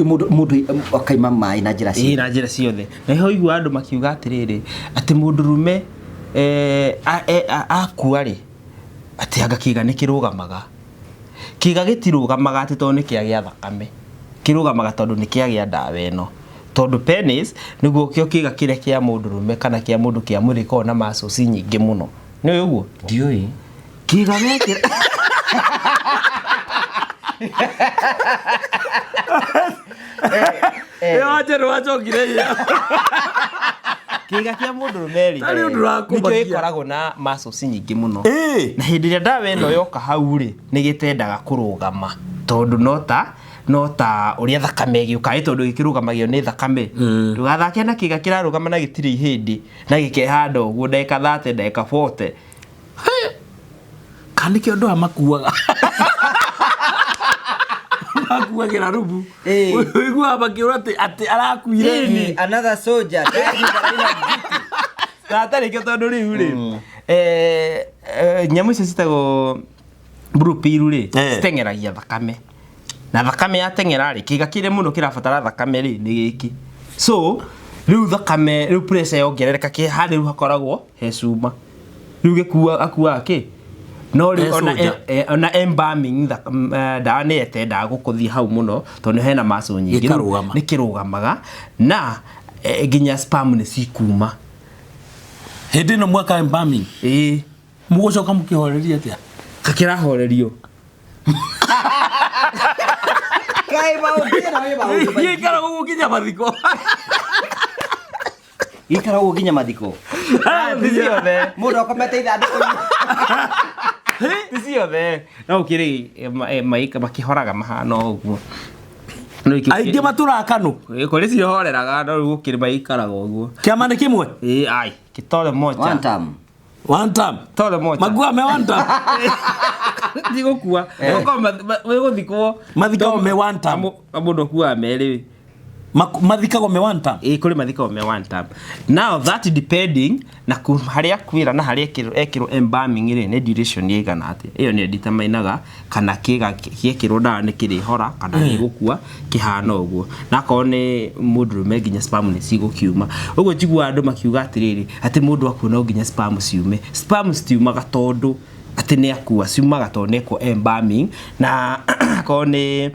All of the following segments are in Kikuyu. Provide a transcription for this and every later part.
Mundu akaima maĩ na njĩra Ĩĩ, ciothe. Na njĩra ciothe. Na iho igua andũ makiuga atĩrĩrĩ, atĩ mũndũrũme akua rĩ, atĩ anga kĩga nĩ kĩrũgamaga. Kĩga gĩtirũgamaga atĩ tondũ nĩ kĩagĩa thakame, kĩrũgamaga tondũ nĩ kĩagĩa ndawa ĩno, tondũ penis nĩguo kĩo kĩga kĩrĩa kĩa mũndũrũme kana kĩa mũndũ kĩa mwĩrĩ gĩkoragwo na muscles nyingĩ mũno. Nĩ ũĩ ũguo? Ndiũĩ. Kĩga wekĩra Ĩyo njerũ wacokire ĩyo. Kĩga kĩa mũndũrũme rĩ, Tarĩ ũndũ ũrakũmakia. nĩkĩo gĩkoragwo na muscles nyingĩ mũno. Ĩĩ. Na hĩndĩ ĩrĩa ndawa ĩno yoka hau rĩ, nĩ gĩtendaga kũrũgama, tondũ no ta ũrĩa thakame ĩgĩũka ĩ, tondũ gĩkĩrũgamagio nĩ thakame. Ndũgathake na kĩga kĩrarũgama na gĩtirĩ ihĩndĩ na gĩkehanda ũguo ndagĩka 30, ndagĩka 40. Kana nĩkĩo andũ aya makuaga. Makuagĩra rubu. Ĩĩ. Ũiguaga makĩũra atĩ arakuire. Ĩĩ, another soldier died in the line of duty. Na atarĩ kĩo, tondũ rĩu rĩ, nyamũ icio citagwo blue pill rĩ, citeng'eragia thakame, na thakame yateng'era rĩ, kĩga kĩrĩa mũno kĩrabatara thakame rĩ nĩ gĩkĩ. So rĩu thakame rĩu, pressure yongerereka, kĩ harĩa rĩu hakoragwo he cuma rĩu gĩkua akuaga kĩ no rĩu He ona soldier. Ona embalming ndawa nĩ yetendaga gũkũthiĩ hau mũno tondũ hena muscle nyingĩ. Rĩu Gĩkarũgama. Nĩ kĩrũgamaga na nginya sperm nĩ cikuma. Hĩndĩ ĩno mwaka embalming. Ĩĩ. Mũgũcoka mũkĩhoreria atĩa? Kakĩrahorerio. Kaĩ maũndũ ĩno ĩ maũndũ maingĩ. Gĩikara gũkũ nginya mathiko. Gĩikara ũguo nginya mathiko. Ti ciothe. Mũndũ akomete ithandũkũ-inĩ. Ti ciothe, no gũkĩrĩ makĩhoraga mahana o ũguo. No Aingĩ matũraga kanũ. Kũrĩ cihoreraga, no rĩu gũkĩrĩ maikaraga ũguo. Kĩama nĩ kĩmwe. Ĩĩ, ai kĩtore mocha. One term. One term. Tore mocha. Makua me one term. Ti gũkua. Gũkorwo wĩgũthikwo. Mathikagwo me one term. Mũndũ akuaga merĩ. Mathikagwo me one term. Ĩĩ, kũrĩ mathikagwo me one term. Now that depending na harĩa akuĩra na harĩa ekĩrwo embalming rĩ, nĩ duration ĩigana atĩa. Ĩyo nĩyo determinaga kana kĩga gĩekĩrwo ndawa nĩ kĩrĩhora kana gĩgũkua kĩhana ũguo. Na akorwo nĩ mũndũrũme, nginya sperm nĩ cigũkiuma ũguo. Njiguaga andũ makiuga atĩrĩrĩ, atĩ mũndũ akua no nginya sperm ciume. Sperm citiumaga tondũ atĩ nĩ akua, ciumaga tondũ nĩ ekwo embalming. Na akorwo nĩ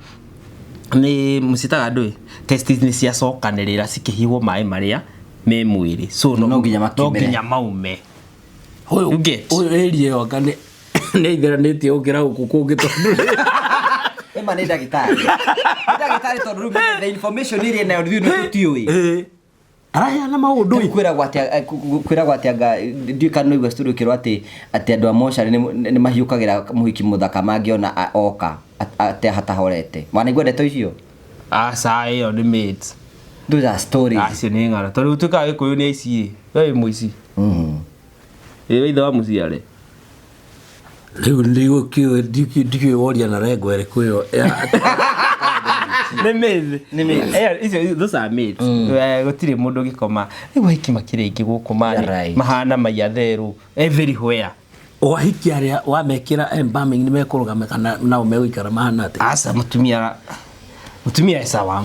mũcitaga andũ, testes nĩ ciacokanĩrĩra cikĩhihwo maĩ marĩa me mwĩrĩ, so No nginya no makiumĩre. nginya maume. Ũyũ You get? Ũyũ area ĩyo anga nĩ aitheranĩtie gũkĩra gũkũ kũngĩ, tondũ Ĩma nĩ ndagĩtarĩ. Nĩ ndagĩtarĩ, tondũ rĩu the information ĩrĩa nayo rĩu nĩ tũtiũĩ. Ĩĩ. Araheana maũndũ ĩ. Kwĩragwo atĩ anga ndiũĩ kana no story ũkĩrwo atĩ andũ a mocarĩ nĩ mahiũkagĩra mũhiki mũthaka mangĩona oka atĩ hatahorete. Wanaigua ndeto icio? Aca, ĩyo nĩ myths. Those are stories. Acio nĩ ng'ano, tondũ gũtuĩkaga gĩkũyũ nĩ aici ĩ, we wĩ mũici. Ĩ we ithe wa mũciare. Rĩu ndigũkĩũĩ, ndikĩũĩ woria na rengo ĩrĩkũ ĩyo Nĩ myth. Nĩ myth. Icio those are myths. Gũtirĩ mũndũ ũngĩkoma rĩu ahiki makĩrĩ aingĩ gũkũ mani. Yeah, right. Mahana maiatherũ everywhere. Wahiki arĩa wamekĩra embalming nĩ mekũrũgama kana nao megũikara mahana atĩa? Aca, mũtumia sawa.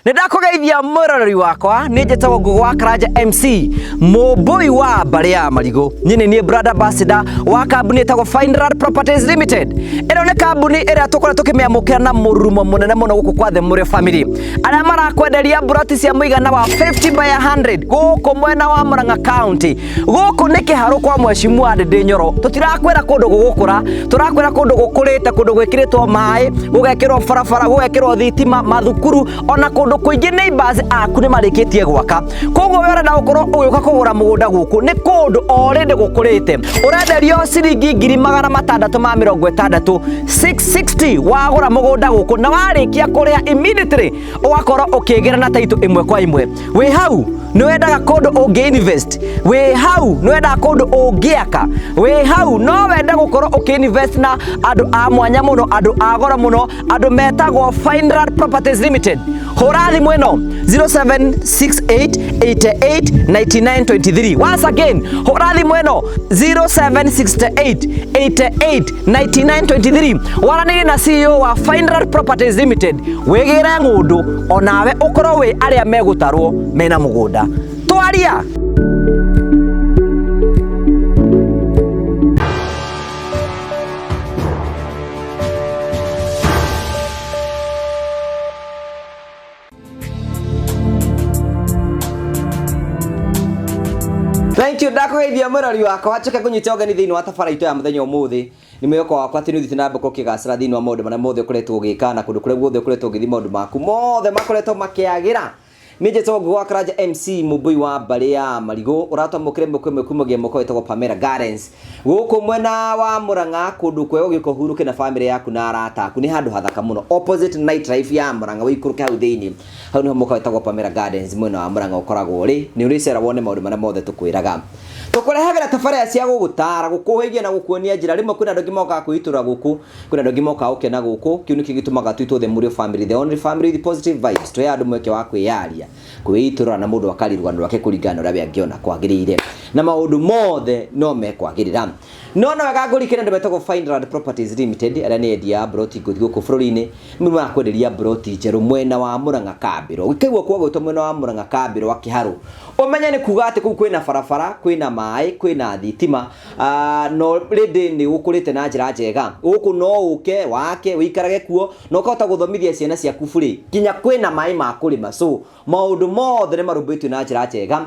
Nĩ ndakũgeithia mwĩroreri wakwa, nĩ njĩtagwo Ngũgũ wa Karanja MC, mũmbũi wa mbarĩ ya marigũ. Niĩ nĩ niĩ brand ambassador wa kambuni ĩtagwo Fineland Properties Limited. Ĩno nĩ kambuni ĩrĩa tũkoretwo tũkĩmĩamũkĩra na mũrurumo mũnene mũno gũkũ kwa The Mũrĩo Family, arĩa marakwenderia mburoti cia mũigana wa 50 by 100 gũkũ mwena wa Murang'a County. Gũkũ nĩ kĩharũ kwa Mheshimiwa Ndindi Nyoro. Tũtirakwĩra kũndũ gũgũkũra, tũrakwĩra kũndũ gũkũrĩte, kũndũ gwĩkĩrĩtwo maĩ, gũgekĩrwo barabara, gũgekĩrwo thitima, mathukuru, ona kũndũ kũingĩ neighbors aku nĩ marĩkĩtie gwaka. Koguo we ũrenda gũkorwo ũgĩũka kũgũra mũgũnda gũkũ, nĩ kũndũ already gũkũrĩte. Ũrenderio ciringi 660,000, 660, wagũra mũgũnda gũkũ, na warĩkia kũrĩha immediately ũgakorwo ũkĩgĩra na taitũ ĩmwe kwa ĩmwe wĩ hau. Nĩ wendaga kũndũ ũngĩ invest? Wĩ hau nĩ wendaga kũndũ ũngĩaka? Wĩ hau no wende gũkorwo ũkĩ invest na andũ a mwanya mũno, andũ a goro mũno, andũ metagwo Fineland Properties Limited? Hũra thimũ ĩno 0768889923. Once again, hũra thimũ ĩno 0768889923, waranĩrie na CEO wa Fineland Properties Limited, wĩgĩre ng'ũndũ onawe ũkorwo wĩ arĩa megũtarwo mena mũgũnda. Twaria. Thank you. Ndakũgeithia mũrori wakwa, njoke ngũnyite ũgeni thĩinĩ wa tabara itũ ya mũthenya ũmũthĩ. Nĩ mwĩhoko wakwa atĩ nĩ ũthiĩte na mbere ũkĩgacĩra thĩinĩ wa maũndũ marĩa mothe ũkoretwo ũgĩka na kũndũ kũrĩa guothe ũkoretwo ũgĩthiĩ, maũndũ maku mothe makoretwo makĩagĩra. Nĩ njĩtagwo Ngũgũ wa Karanja MC, mũmbũi wa mbarĩ ya marigũ, ũratwamũkĩra ĩmwe kwa ĩmwe kumagia mwaka wĩtagwo Pamela Gardens gũkũ mwena wa Murang'a, kũndũ kwega ũgĩũka ũhurũke na famĩlĩ yaku na arata aku. Nĩ handũ hathaka mũno, opposite night life ya Murang'a, wĩikũrũke hau thĩinĩ, hau nĩho mũkawa wĩtagwo Pamela Gardens mwena wa Murang'a ũkoragwo ũrĩ. Nĩ ũrĩcera wone maũndũ marĩa mothe tũkwĩraga. Tũkũrehagĩra tabarĩra cia gũgũtara, gũkũhĩgia na gũkuonia njĩra. Rĩmwe kwĩna andũ angĩ mokaga kwĩitũrũra gũkũ, kwĩna andũ angĩ mokaga gũkena gũkũ. Kĩu nĩkĩo gĩtũmaga twĩtwo the Mũrio family, the only family with positive vibes. Tũheaga andũ mweke wa kwĩyaria, kwĩitũrũra, na mũndũ akaria rũgano rwake kũringana na ũrĩa we angĩona kwagĩrĩire, na maũndũ mothe no mekwagĩrĩra. No wega ngũrikĩre andũ metagwo Fineland Properties Limited, arĩa nĩ endia a mburoti ngũthi gũkũ bũrũri-inĩ. Nĩ marakwenderia mburoti njerũ mwena wa Murang'a Kambĩro. Ũkĩigua kwagwĩtwo mwena wa Murang'a Kambĩro wa Kĩharũ, ũmenye nĩ kuga atĩ kũu kwĩna barabara, kwĩna maĩ, kwĩna thitima, no rĩndĩ nĩ gũkũrĩte na njĩra njega. Gũkũ no ũke wake ũikarage kuo na ũkahota gũthomithia ciana ciaku bure, nginya kwĩna maĩ ma kũrĩma. So maũndũ mothe nĩ marũmbũĩtio na njĩra njega.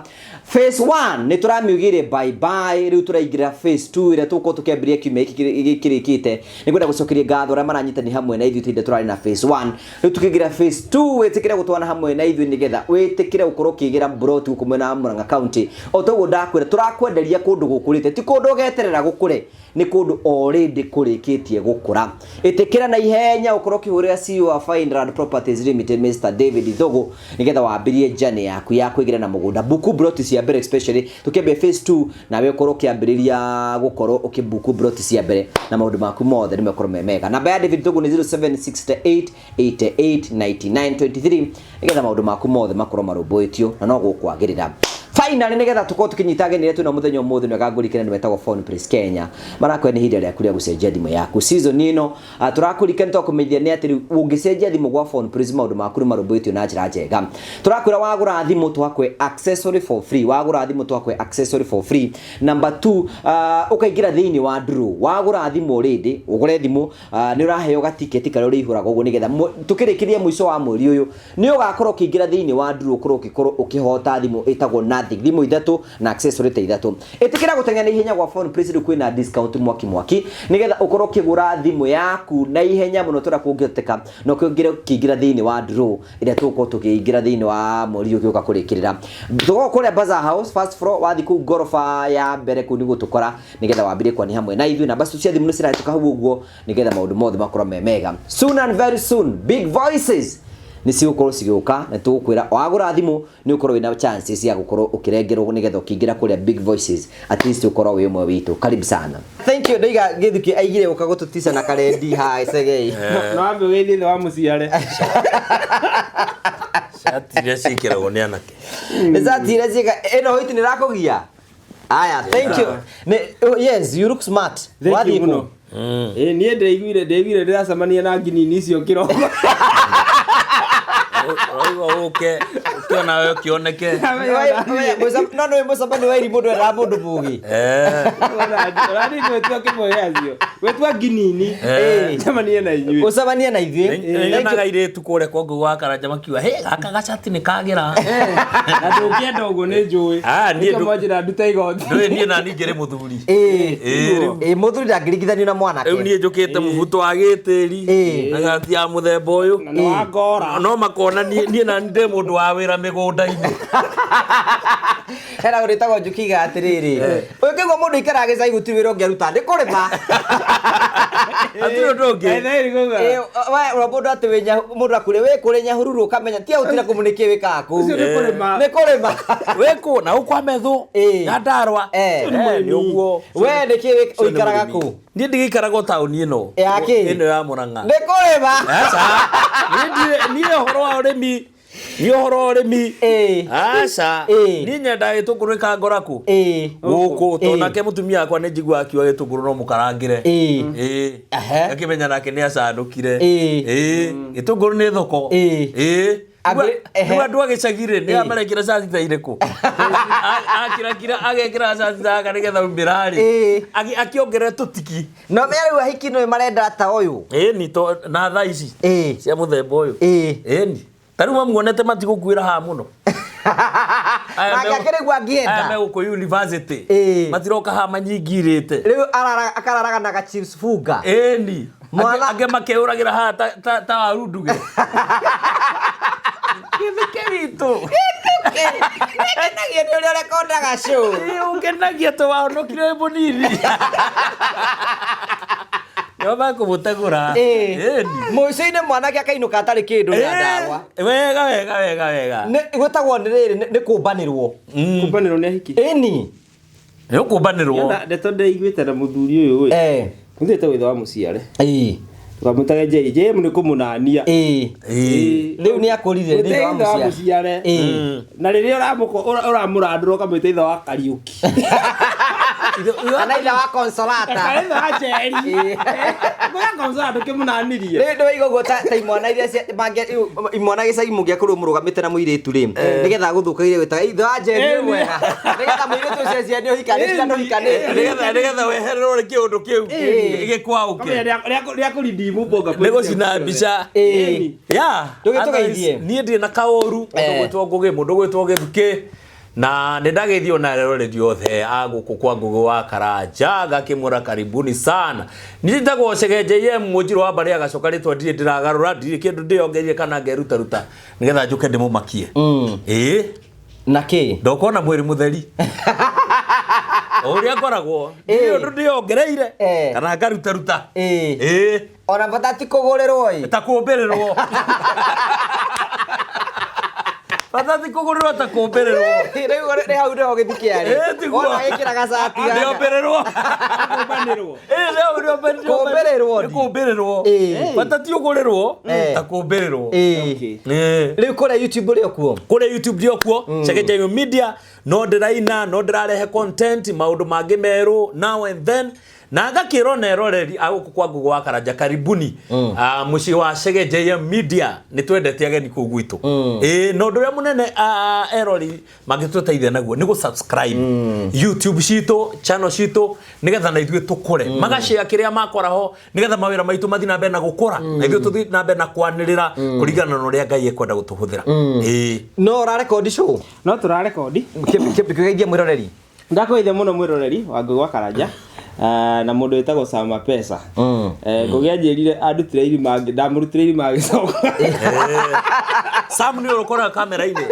Phase 1 nĩ tũramiugire bye bye, rĩu tũraingĩra phase 2 ĩrĩa tũgũkorwo tũkĩambĩrĩria kiumia gĩkĩ kĩrĩkĩte. Nĩ ngwenda gũcokeria ngatho arĩa maranyitani hamwe na ithuĩ hĩndĩ tũrarĩ na phase 1. Rĩu tũkĩingĩra phase 2, wĩtĩkĩre gũtwana hamwe na ithuĩ nĩgetha wĩtĩkĩre gũkorwo ũkĩgĩra mburoti gũkũ mwena wa Murang'a County. O toguo ndakwĩra, tũrakwenderia kũndũ gũkũrĩte, ti kũndũ ũgeterera gũkũre, nĩ kũndũ already kũrĩkĩtie gũkũra. Ĩtĩkĩra na ihenya ũkorwo ũkĩhũrĩra CEO wa Fineland Properties Limited, Mr David Thogo, nĩgetha wambĩrie journey yaku ya kwĩgĩra na mũgũnda. Buku mburoti cia mbere, especially tũkĩambia phase 2, nawe ũkorwo ũkĩambĩrĩria gũkorwo ũkĩbuku mburoti cia mbere na maũndũ maku mothe nĩ mekorwo me mega. Namba ya David Thogo nĩ 0768 88 99 23, nĩgetha maũndũ maku mothe makorwo marũmbũĩtio na no gũkwagĩrĩra. Finally, nĩgetha tũkorwo tũkĩnyita ageni arĩa twĩna mũthenya ũmũthĩ, nĩ wega ngũrikane nĩ metagwo Phone Place Kenya. Marakwĩra nĩ ihinda rĩaku rĩa gũcenjia thimũ yaku season ĩno. Tũrakũrikania, twakũmenyithia nĩ atĩ rĩu ũngĩcenjia thimũ gwa Phone Place, maũndũ maku nĩ marũmbũĩtio na njĩra njega. Tũrakwĩra wagũra thimũ twakwe accessory for free, wagũra thimũ twakwe accessory for free. Number 2, ũkaingĩra thĩinĩ wa draw. Wagũra thimũ already, ũgũre thimũ, nĩ ũraheo gatiketi karĩa ũrĩihũraga ũguo, nĩgetha tũkĩrĩkĩria mũico wa mweri ũyũ nĩ ũgakorwo ũkĩingĩra thĩinĩ wa draw, ũkorwo ũgĩkorwo ũkĩhota thimũ ĩtagwo Nothing, thimũ ithatũ na accessory ta ithatũ. Ĩtĩkĩra gũteng'era na ihenya gwa Phone Place, rĩu kwĩna discount mwaki mwaki, nĩgetha ũkorwo ũkĩgũra thimũ yaku na ihenya mũno tũrĩa kũngĩhoteka, na ũkĩingĩra ũkĩingĩra thĩinĩ wa draw ĩrĩa tũgũkorwo tũkĩingĩra thĩinĩ wa mweri ũyũ ũgĩũka kũrĩkĩrĩra. Tũkoragwo kũrĩa Bazaar House, first floor, wathiĩ kũu ngoroba ya mbere, kũu nĩguo tũkora, nĩgetha wambĩrĩrie kwania hamwe na ithuĩ. Namba cia thimũ nĩ cirahĩtũka hau ũguo, nĩgetha maũndũ mothe makorwo me mega. Soon and very soon, big voices nĩ cigũkorwo cigĩũka, na tũgũkwĩra wagũra thimũ nĩ ũkorwo wĩna chances ya gũkorwo ũkĩrengerwo, nĩgetha ũkĩingĩra kũrĩa big voices at least ũkorwo wĩ ũmwe witũ. Karibu sana, thank you. Ndoiga Gĩthuki aigire gũka gũtũtica na karendi ha icegei. No wambe wĩthiĩ thĩ wa mũciare. Cati iria ciĩkĩragwo nĩ anake. Nĩ cati iria ciĩka ĩno hoiti nĩ rakũgia aya. Thank you. Oh, yes, you look smart. Thank you Wathiĩ kũ? Mũno. Ĩ, niĩ ndĩraiguire ndĩracemania na nginini icio kĩroko. Ũraigua ũke ũke onawe ũkĩoneke. No nĩ mũcemanio wa irimũ, ndwendaga mũndũ mũgĩ. Ũrathiĩ gwĩtua kĩmwe gĩacio, gwĩtua nginini, cemanie na inyuĩ. Ũcemanie na ithuĩ. Nyonaga airĩtu kũrĩa kwa Ngũgũ wa Karanja makiuga, "Hĩ, gaka gacati nĩ kagĩra." Na ndũngĩenda ũguo, nĩ njũĩ. Ah, niĩ Nĩkĩo mwanjĩra ndute igoti. Ndũĩ niĩ na niĩ ngĩrĩ mũthuri. Ĩĩ. Rĩu. Ĩĩ, mũthuri ndangĩringithanio na mwanake. Rĩu niĩ njũkĩte mũbuto wa gĩtĩri Ĩĩ. na gati ya mũthemba ũyũ. Na nĩ wa ngora. No makona niĩ na ndĩ mũndũ wa wĩra. mĩgũnda-inĩ. Hena ũrĩtagwo Njukiga atĩrĩrĩ, ũngĩigua mũndũ aikaraga gĩcagi gũtirĩ wĩra ũngĩ aruta nĩ kũrĩma. Hatirĩ ũndũ ũngĩ. Ĩ, we ũrĩa mũndũ atĩ wĩ mũndũ akũrĩ wĩ kũrĩ Nyahururu ũkamenya tia gũtira kũmũ nĩkĩ wĩkaga kũu. Ũcio nĩ kũrĩma. Nĩ kũrĩma. Wĩkũ na gũkwa methũ Ĩ. Nyandarua. Nĩ ũguo. We nĩkĩ ũikaraga kũ? Niĩ ndigĩikaraga o taũni ĩno. Ya kĩ? Ĩno ya Mũrang'a. Nĩ kũrĩma. Aca. Niĩ niĩ ũhoro wa ũrĩmi. Niĩ ũhoro wa ũrĩmi. Aca. Niĩ nyendaga gĩtũngũrũ gĩkangora kũ? Gũkũ tondũ nake mũtumia wakwa nĩ njiguaga akiuga gĩtũngũrũ no mũkarangĩre. Ĩ. Akĩmenya nake nĩ acanũkire. Ĩ. Gĩtũngũrũ nĩ thoko. Ĩ. Rĩu andũ a gĩcagi rĩ nĩ marekĩra cati ta irĩkũ? Akirakira agekĩra cati ta gaka nĩgetha aumĩra rĩ. Akĩongerera tũtiki. No me rĩu ahiki nĩ marenda ta ũyũ. Ĩni to na thaa ici cia mũthemba ũyũ. Ĩni. Ta rĩu mamuonete matigũkuĩra haha mũno. Nake akĩrĩguo angĩenda. Aya megũkũ university. Matiroka haha manyingirĩte. Rĩu akararaga na ga-chips funga. Ĩni. Angĩ makeũragĩra haha ta waru nduge. Gĩthike witũ. Nĩngenagia nĩ ũrĩa ũrekondaga show. Ũngenagia to wahonokire wĩ mũnini. Nĩo mekũmũtegũra. Ĩni. Mũico-inĩ mwanake akainũka atarĩ kĩndũ Nyandarua. Wega wega wega wega. Nĩ gwĩtagwo nĩ rĩrĩ nĩ kũmbanĩrwo. Kũmbanĩrwo nĩ ahiki. Ĩni. Nĩ ũkũmbanĩrwo. Ndeto ndĩiguĩte na mũthuri ũyũ ĩ. Mũthuri etagwo ithe wa mũciare. Tũkamwĩtaga J. J nĩ kũmũnania. Rĩu nĩ akũrire nĩ ithe wa Ithe wa mũciare. Na rĩrĩa ũramũrandũra ũkamwĩta ithe wa Kariũki. Kana ithe wa Consolata. Kana ithe wa Njeri. Ngoja Consolata ndũkĩmũnanirie. Rĩu nĩwaigua ũguo ta imwana iria imwana gĩcagi mũngĩakorirwo mũrũgamĩte na mũirĩtu rĩ, nĩgetha agũthũkaire gwĩtaga ithe wa Njeri nĩ mwega. Nĩgetha mũirĩtu ũcio acio nĩ ũhikanĩte na ndũhikanĩte. Nĩgetha wehererwo nĩ kĩũndũ kĩu gĩkwaũke. Rĩa kũrindimu bonga. Nĩ gũcina mbica. Ya. Ndũgĩtũgeithie. Niĩ ndirĩ na kaũru. Mũndũ gwĩtwo Ngũgĩ, mũndũ gwĩtwo Gĩthukĩ. Na nĩ ndageithio na eroreri othe a gũkũ kwa Ngũgĩ wa Karanja ngakĩmwĩra karibuni sana. Niĩ njĩtagwo Chege JM Mũnjirũ wa mbarĩ agacoka rĩtwa ndirĩ ndĩragarũra ndirĩ kĩndũ ndĩyongereire kana ngerutaruta nĩgetha njũke ndĩmũmakie. Ĩĩ. Na kĩ? Ndokona mwĩrĩ mũtheri. O ũrĩa ngoragwo ndirĩ ũndũ ndĩyongereire kana ngarutaruta. Ĩĩ. Ona bata ti kũgũrĩrwo ĩ. Ta kũmbĩrĩrwo. Bata ti kũgũrĩrwo ta kũmbĩrĩrwo. Rĩu nĩ hau nĩho gĩthukĩ arĩ. Tiguo. Wona agĩkĩra gacati gaka. Nĩombĩrĩrwo. Kũmbanĩrwo. Kũmbĩrĩrwo. Nĩ kũmbĩrĩrwo. Bata ti ũgũrĩrwo ta kũmbĩrĩrwo. Rĩu kũrĩa YouTube ũrĩ o kuo? Kũrĩa YouTube ndĩ o kuo. Chege Jayo Media no ndĩraina no ndĩrarehe content maũndũ mangĩ merũ now and then. Na ngakĩrwo na eroreri a gũkũ kwa Ngũgĩ wa Karanja karibuni. Mũciĩ wa Chege JM Media nĩ twendete ageni kũu gwitũ. Ĩĩ na ũndũ ũrĩa mũnene eroreri mangĩtũteithia naguo nĩ gũ-subscribe YouTube citũ, channel citũ nĩgetha na ithuĩ tũkũre. Magashare kĩrĩa makora ho nĩgetha mawĩra maitũ mathiĩ na mbere na gũkũra. Na ithuĩ tũthiĩ na mbere na kwanĩrĩra kũringana na ũrĩa Ngai ekwenda gũtũhũthĩra. Ĩĩ. No ũrarekondi show? No tũrarekondi. Kĩgeithie mwĩroreri. Ndakũgeithia mũno mwĩroreri wa Ngũgĩ wa Karanja na mũndũ wĩtagwo Sama Pesa. Ngũgĩ anjĩrire andutire irima ndamũrutire irima agĩcoka. Sam nĩ ũkoraga kamera-inĩ.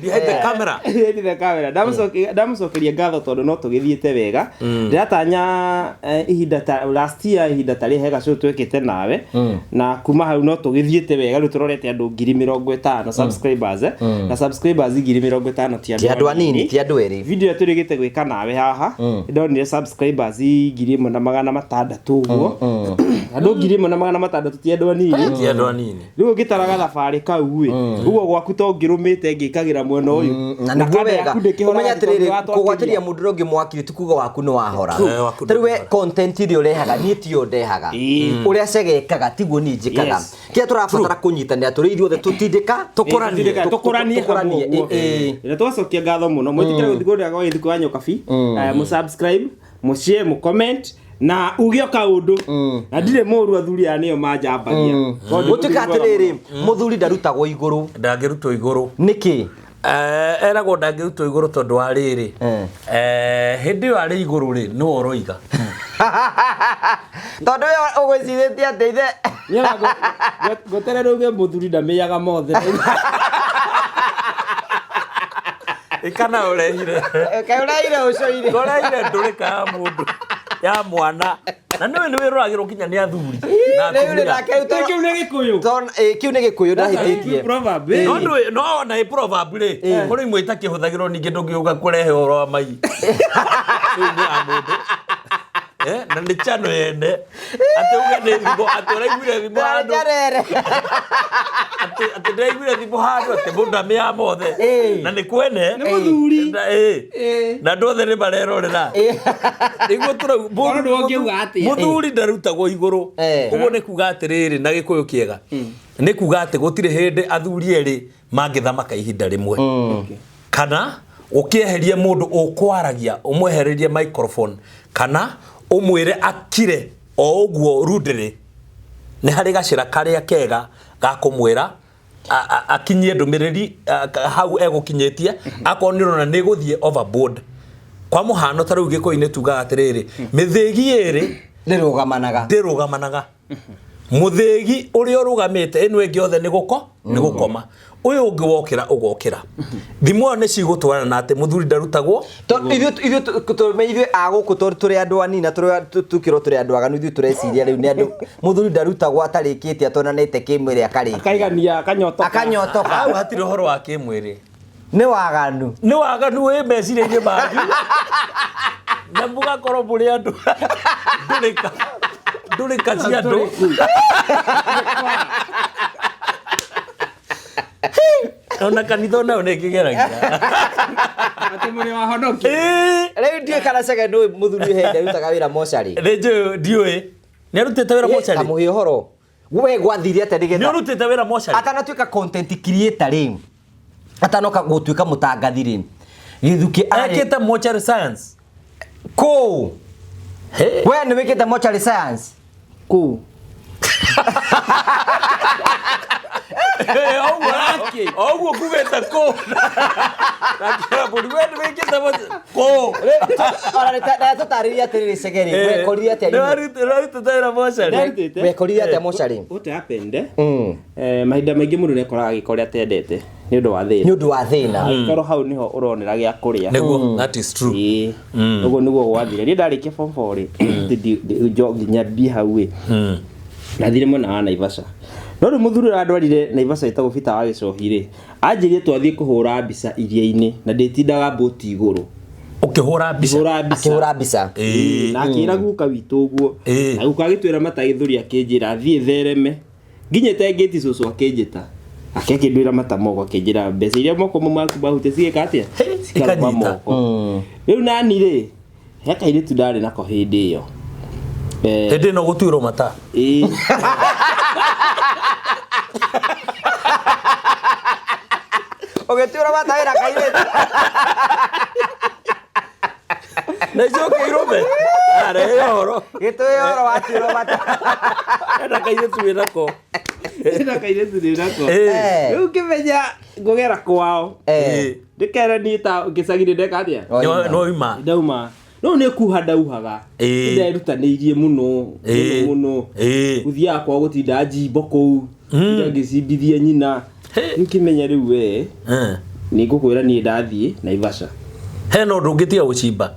Behind the camera. Behind the camera. Ndamũcokeria ngatho tondũ no tũgĩthiĩte wega. Ndĩratanya ihinda ta last year ihinda ta rĩhe gacũũ twekĩte nawe na kuma hau no tũgĩthiĩte wega rĩu tũrorete andũ 50,000 subscribers na subscribers 50,000 ti andũ anini ti andũ erĩ. Video ĩrĩa tũrĩgĩte gwĩka nawe haha ndonire subscribers 1,600 ũguo. Andũ 1,600 ti andũ anini. Ti andũ anini. Rĩu ũngĩtaraga thabarĩ kau ĩ ũguo gwaku to ngĩrũmĩte ngĩkagĩra mwena ũyũ. Na nĩguo wega ũmenye atĩrĩrĩ kũgwatĩria mũndũ ũrĩa ũngĩ mwaki ti kuga waku nĩ wahora. Ta rĩu we content ĩrĩa ũrehaga niĩ tiyo ndehaga. Ũrĩa Chege ekaga tiguo niĩ njĩkaga. Kĩrĩa tũrabatara kũnyitanĩra tũrĩ ithuothe tũtindĩka tũkũranie tũkũranie hamwe. Na twacokia ngatho mũno mwĩtĩkĩre gũthiĩ kũrĩa gwa Gĩthukũ wa Nyokabi mũsubscribe mũshare mũcomment na uge o kaũndũ na ndirĩ mũru athuri aya nĩo manjambagia. Gũtuĩka atĩrĩrĩ mũthuri ndarutagwo igũrũ. Ndangĩrutwo igũrũ. Nĩkĩ? Eragwo ndangĩrutwo igũrũ tondũ wa rĩrĩ. Hĩndĩ ĩyo arĩ igũrũ rĩ nĩwe ũroiga. Tondũ we ũgwĩcirĩtie atĩ ithe Ngweterera uge mũthuri ndamĩaga mothe. Ĩkana ũrehire. Kaĩ ũraire ũcoire. Ũrehire ndũrĩka ya mũndũ ya mwana. Na nĩwe nĩ wĩroragĩrwo nginya nĩ athuri na Rĩu rĩ atumia. nake rĩu tondũ- Kĩu nĩ Gĩkũyũ. tondũ- ĩ, kĩu nĩ Gĩkũyũ ndahĩtĩtie. Proverb, eh. No ndũĩ no ona ĩ proverb rĩ kũrĩ imwe itakĩhũthagĩrwo ningĩ ndũngĩũka kũrehe ũhoro wa mai. Rĩu nĩ ya mũndũ. Eh, na nĩ chano yene atĩ uge nĩ thimũ atĩ ũraiguire thimũ handũ Njarere. atĩ atĩ ndĩraiguire thimũ handũ atĩ mũndũ amĩaga mothe Ĩĩ. na nĩ kwene Nĩ mũthuri. Na- ĩĩ. na andũ othe nĩ marerorera nĩguo tũrauga Ona ndũngiuga atĩa. mũthuri ndarutagwo igũrũ Eh. ũguo nĩ kuga atĩrĩrĩ na gĩkũyũ kĩega nĩ kuga atĩ gũtirĩ hĩndĩ athuri erĩ mangĩthamaka ihinda rĩmwe kana ũkĩeherie mũndũ ũkwaragia ũmwehererie microphone kana ũmwĩre akire o ũguo rudely nĩ harĩ gacĩra karĩa kega ga kũmwĩra akinyie ndũmĩrĩri hau egũkinyĩtie akorwo nĩ ũrona nĩ gũthiĩ overboard kwa mũhano ta rĩu gĩkũyũ-inĩ tugaga atĩrĩrĩ mĩthĩgi ĩrĩ Ndĩrũgamanaga. ndĩrũgamanaga mũthĩgi ũrĩa ũrũgamĩte ĩno ĩngĩ yothe nĩ gũko nĩ gũkoma ũyũ ũngĩ wokĩra ũgokĩra thimũ ĩyo nĩ cigũtwarana na atĩ mũthuri ndarutagwo Ithuĩ ithuĩ a gũkũ tondũ tũrĩ andũ anini na tũkĩrwo tũrĩ andũ aganu ithuĩ tũreciria rĩu nĩ andũ mũthuri ndarutagwo atarĩkĩtie atonanĩte kĩmwĩrĩ akarĩkia. Akaigania akanyotoka. Akanyotoka. hau hatirĩ ũhoro wa kĩmwĩrĩ Nĩ waganu. nĩ waganu wĩ meciria-inĩ manyu na mũgakorwo mũrĩ andũ ndũrĩka ndũrĩka cia andũ ona kanitha onayo nĩ ĩkĩgeragia Atĩ mũrĩ wa honoki. Ĩĩ, Rĩu ndiũĩ kana Chege ndũĩ mũthuri ũyũ hĩndĩ arutaga wĩra mocarĩ. nĩ njũĩ ndiũĩ nĩ arutĩte wĩra mocarĩ Kamũhe ũhoro. We gwathire atĩa nĩ nĩgetha ũrutĩte wĩra mocarĩ atanatuĩka content creator rĩ atanoka gũtuĩka mũtangathi rĩ gĩthukĩ arĩ ekĩte mocarĩ science kũ Hey. we nĩ wĩkĩte mortuary science Kũ. Oguo kugĩte kũ nakĩra mũri we nĩ wĩkĩte kũ ona tũtarĩrie atĩrĩrĩ Chege rĩ wekorire atĩa nĩ warutĩte wĩra mocarĩ Ndarutĩte. wekorire atĩa mocarĩ What happened? Eh, mahinda maingĩ mũndũ nĩakoraga agĩka ũrĩa atendete nĩ ũndũ wa thĩna. nĩ ũndũ wa thĩna Angĩkorwo hau nĩho ũronera gĩa kũrĩa. nĩguo that is true Ĩĩ. Ũguo nĩguo gwathire. Niĩ ndarĩkia form 4 rĩ, nginya mbie hau ĩ. Ndathire mwena wa Naivasha. No rĩu mũthuri ũrĩa andwarire Naivasha ĩtagwo Peter wa Gĩcohi rĩ, anjĩrire twathiĩ kũhũra mbica iria-inĩ na ndĩtindaga mbũti igũrũ. ũkĩhũra mbica Ngĩhũra mbica. akĩhũra mbica Ĩĩ. Na akĩra guka witũ ũguo. Ĩĩ. Na guka agĩtwĩra mata gĩthũri akĩnjĩra thiĩ thereme. Nginyĩte ngĩti cũcũ akĩnjĩta. Ake akĩndwĩra mata moko akĩnjĩra mbeca iria moko mau maku mahutia cigĩka atĩa? Hey, Cikarũma ikanyita. moko. Rĩu nani rĩ, he kairĩtu ndarĩ nako hĩndĩ ĩyo. Eh, hĩndĩ ĩno gũtuĩrwo mata ĩĩ. ũgĩtuĩra mata wĩra kairĩtu na icoke irũme arehe ũhoro gĩtũĩ ũhoro watuĩrwo mata ena kairĩtu wĩnako Ena kairĩtu ndĩ nako. Eh. Rĩu ngĩmenya ngũgera kwao. Eh. Ndĩkere niĩ ta gĩcagi-inĩ ndeka atĩa? Oima. noima Ndauma. No nĩ kuha ndauhaga. Ĩĩ. Nderutanĩirie mũno Ĩĩ. mũno mũno. Ĩĩ. Gũthiaga kwao gũtinda njimbo kũu. Tinda ngĩcimbithia nyina. Rĩu ngĩmenya rĩu we nĩ ngũkwĩra niĩ ndathiĩ Naivasha. hena ũndũ ũngĩtiga gũcimba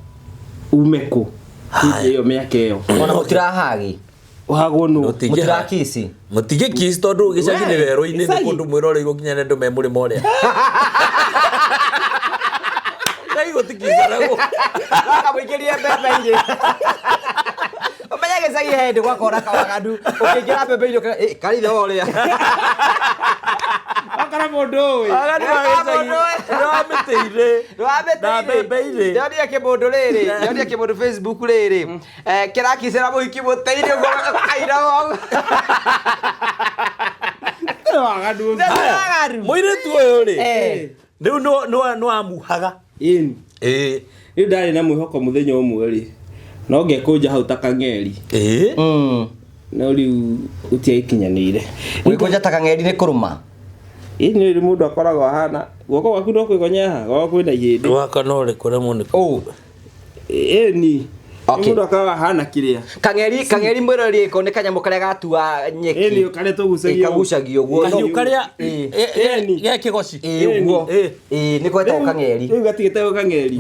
Ume kũ? Hĩndĩ ĩyo mĩaka ĩyo. ona mũtirahagi Ũhagwo nũ? Mũtingĩha- mũtirakici mũtingĩ kiss tondũ gĩcagi nĩ We, werũ-inĩ nĩ gĩcagi. kũndũ mwĩroreirwo nginya nĩ andũ me mũrĩmo ũrĩa Gĩcagi gũtikicanagwo akamũikĩrie mbembe irĩ ũmenye gĩcagi he hĩndĩ gwakora kawaganu ũkĩingĩra mbembe irĩ ũkĩra, "Ĩ, karithe ũrĩa Wakora mũndũ ũĩ. Waganu wa gĩcagi nĩ wa mĩtĩ-inĩ na mbembe-inĩ ndonire kĩmũndũ rĩrĩ ndonire kĩmũndũ Facebook rĩrĩ Eh, kĩrakicĩra mũhiki mũtĩ-inĩ ũguo kaira ũguo. Nĩ waganu ũcio. Nĩ waganu. mũirĩtu ũyũ rĩ Eh. rĩu nĩ wamuhaga Ĩni. ĩĩ Rĩu ndarĩ na mwĩhoko mũthenya ũmwe rĩ. No ngekũnja hau ta kang'eri. ĩĩ No rĩu gũtiagĩkinyanĩire. Gwĩkũnja ta kang'eri nĩ kũrũma Ĩĩ nĩ rĩ mũndũ akoragwo ahana guoko gwaku no kwĩgonyeha gwako kwĩna ihĩndĩ. Gwakwa no rĩkũremwo nĩ Ũ. Ĩni. Okay. Mũndũ akawa ahana kĩrĩa. Kang'eri, kang'eri mwĩroreri ĩko nĩ kanyamũ karĩa gatua nyeki. Ĩni, karĩa tũgucagia. Kagucagio ũguo. Kahiũ karĩa Ĩ. Ĩni. ge kĩgoci. Ĩ, ũguo. Ĩ. Ĩ, nĩko getagwo kang'eri. Rĩu gatigĩtagwo kang'eri.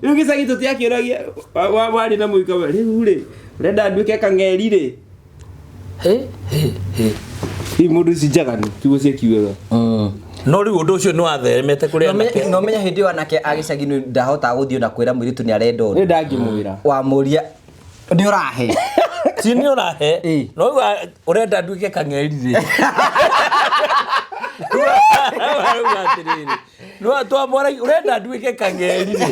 Rĩu gĩcagi tũtiakĩũragia warĩ na mũiko rĩu rĩ ũrenda nduĩke kang'eri rĩ. He he he. Rĩu mũndũ ici njaganu tiguo ciakiugaga. No rĩu ũndũ ũcio nĩ watheremete kũrĩ anake. No menya hĩndĩ ĩyo anake a gĩcagi nĩ ndahotaga gũthiĩ na kwĩra mũirĩtu nĩ arenda Nĩ ũndũ. ndangĩmwĩra. Wamũria nĩ ũrahe. Ti nĩ ũrahe. Ĩ. No rĩu ũrenda nduĩke kang'eri rĩ. Arauga atĩrĩrĩ. No twamwara ũrenda nduĩke kang'eri rĩ.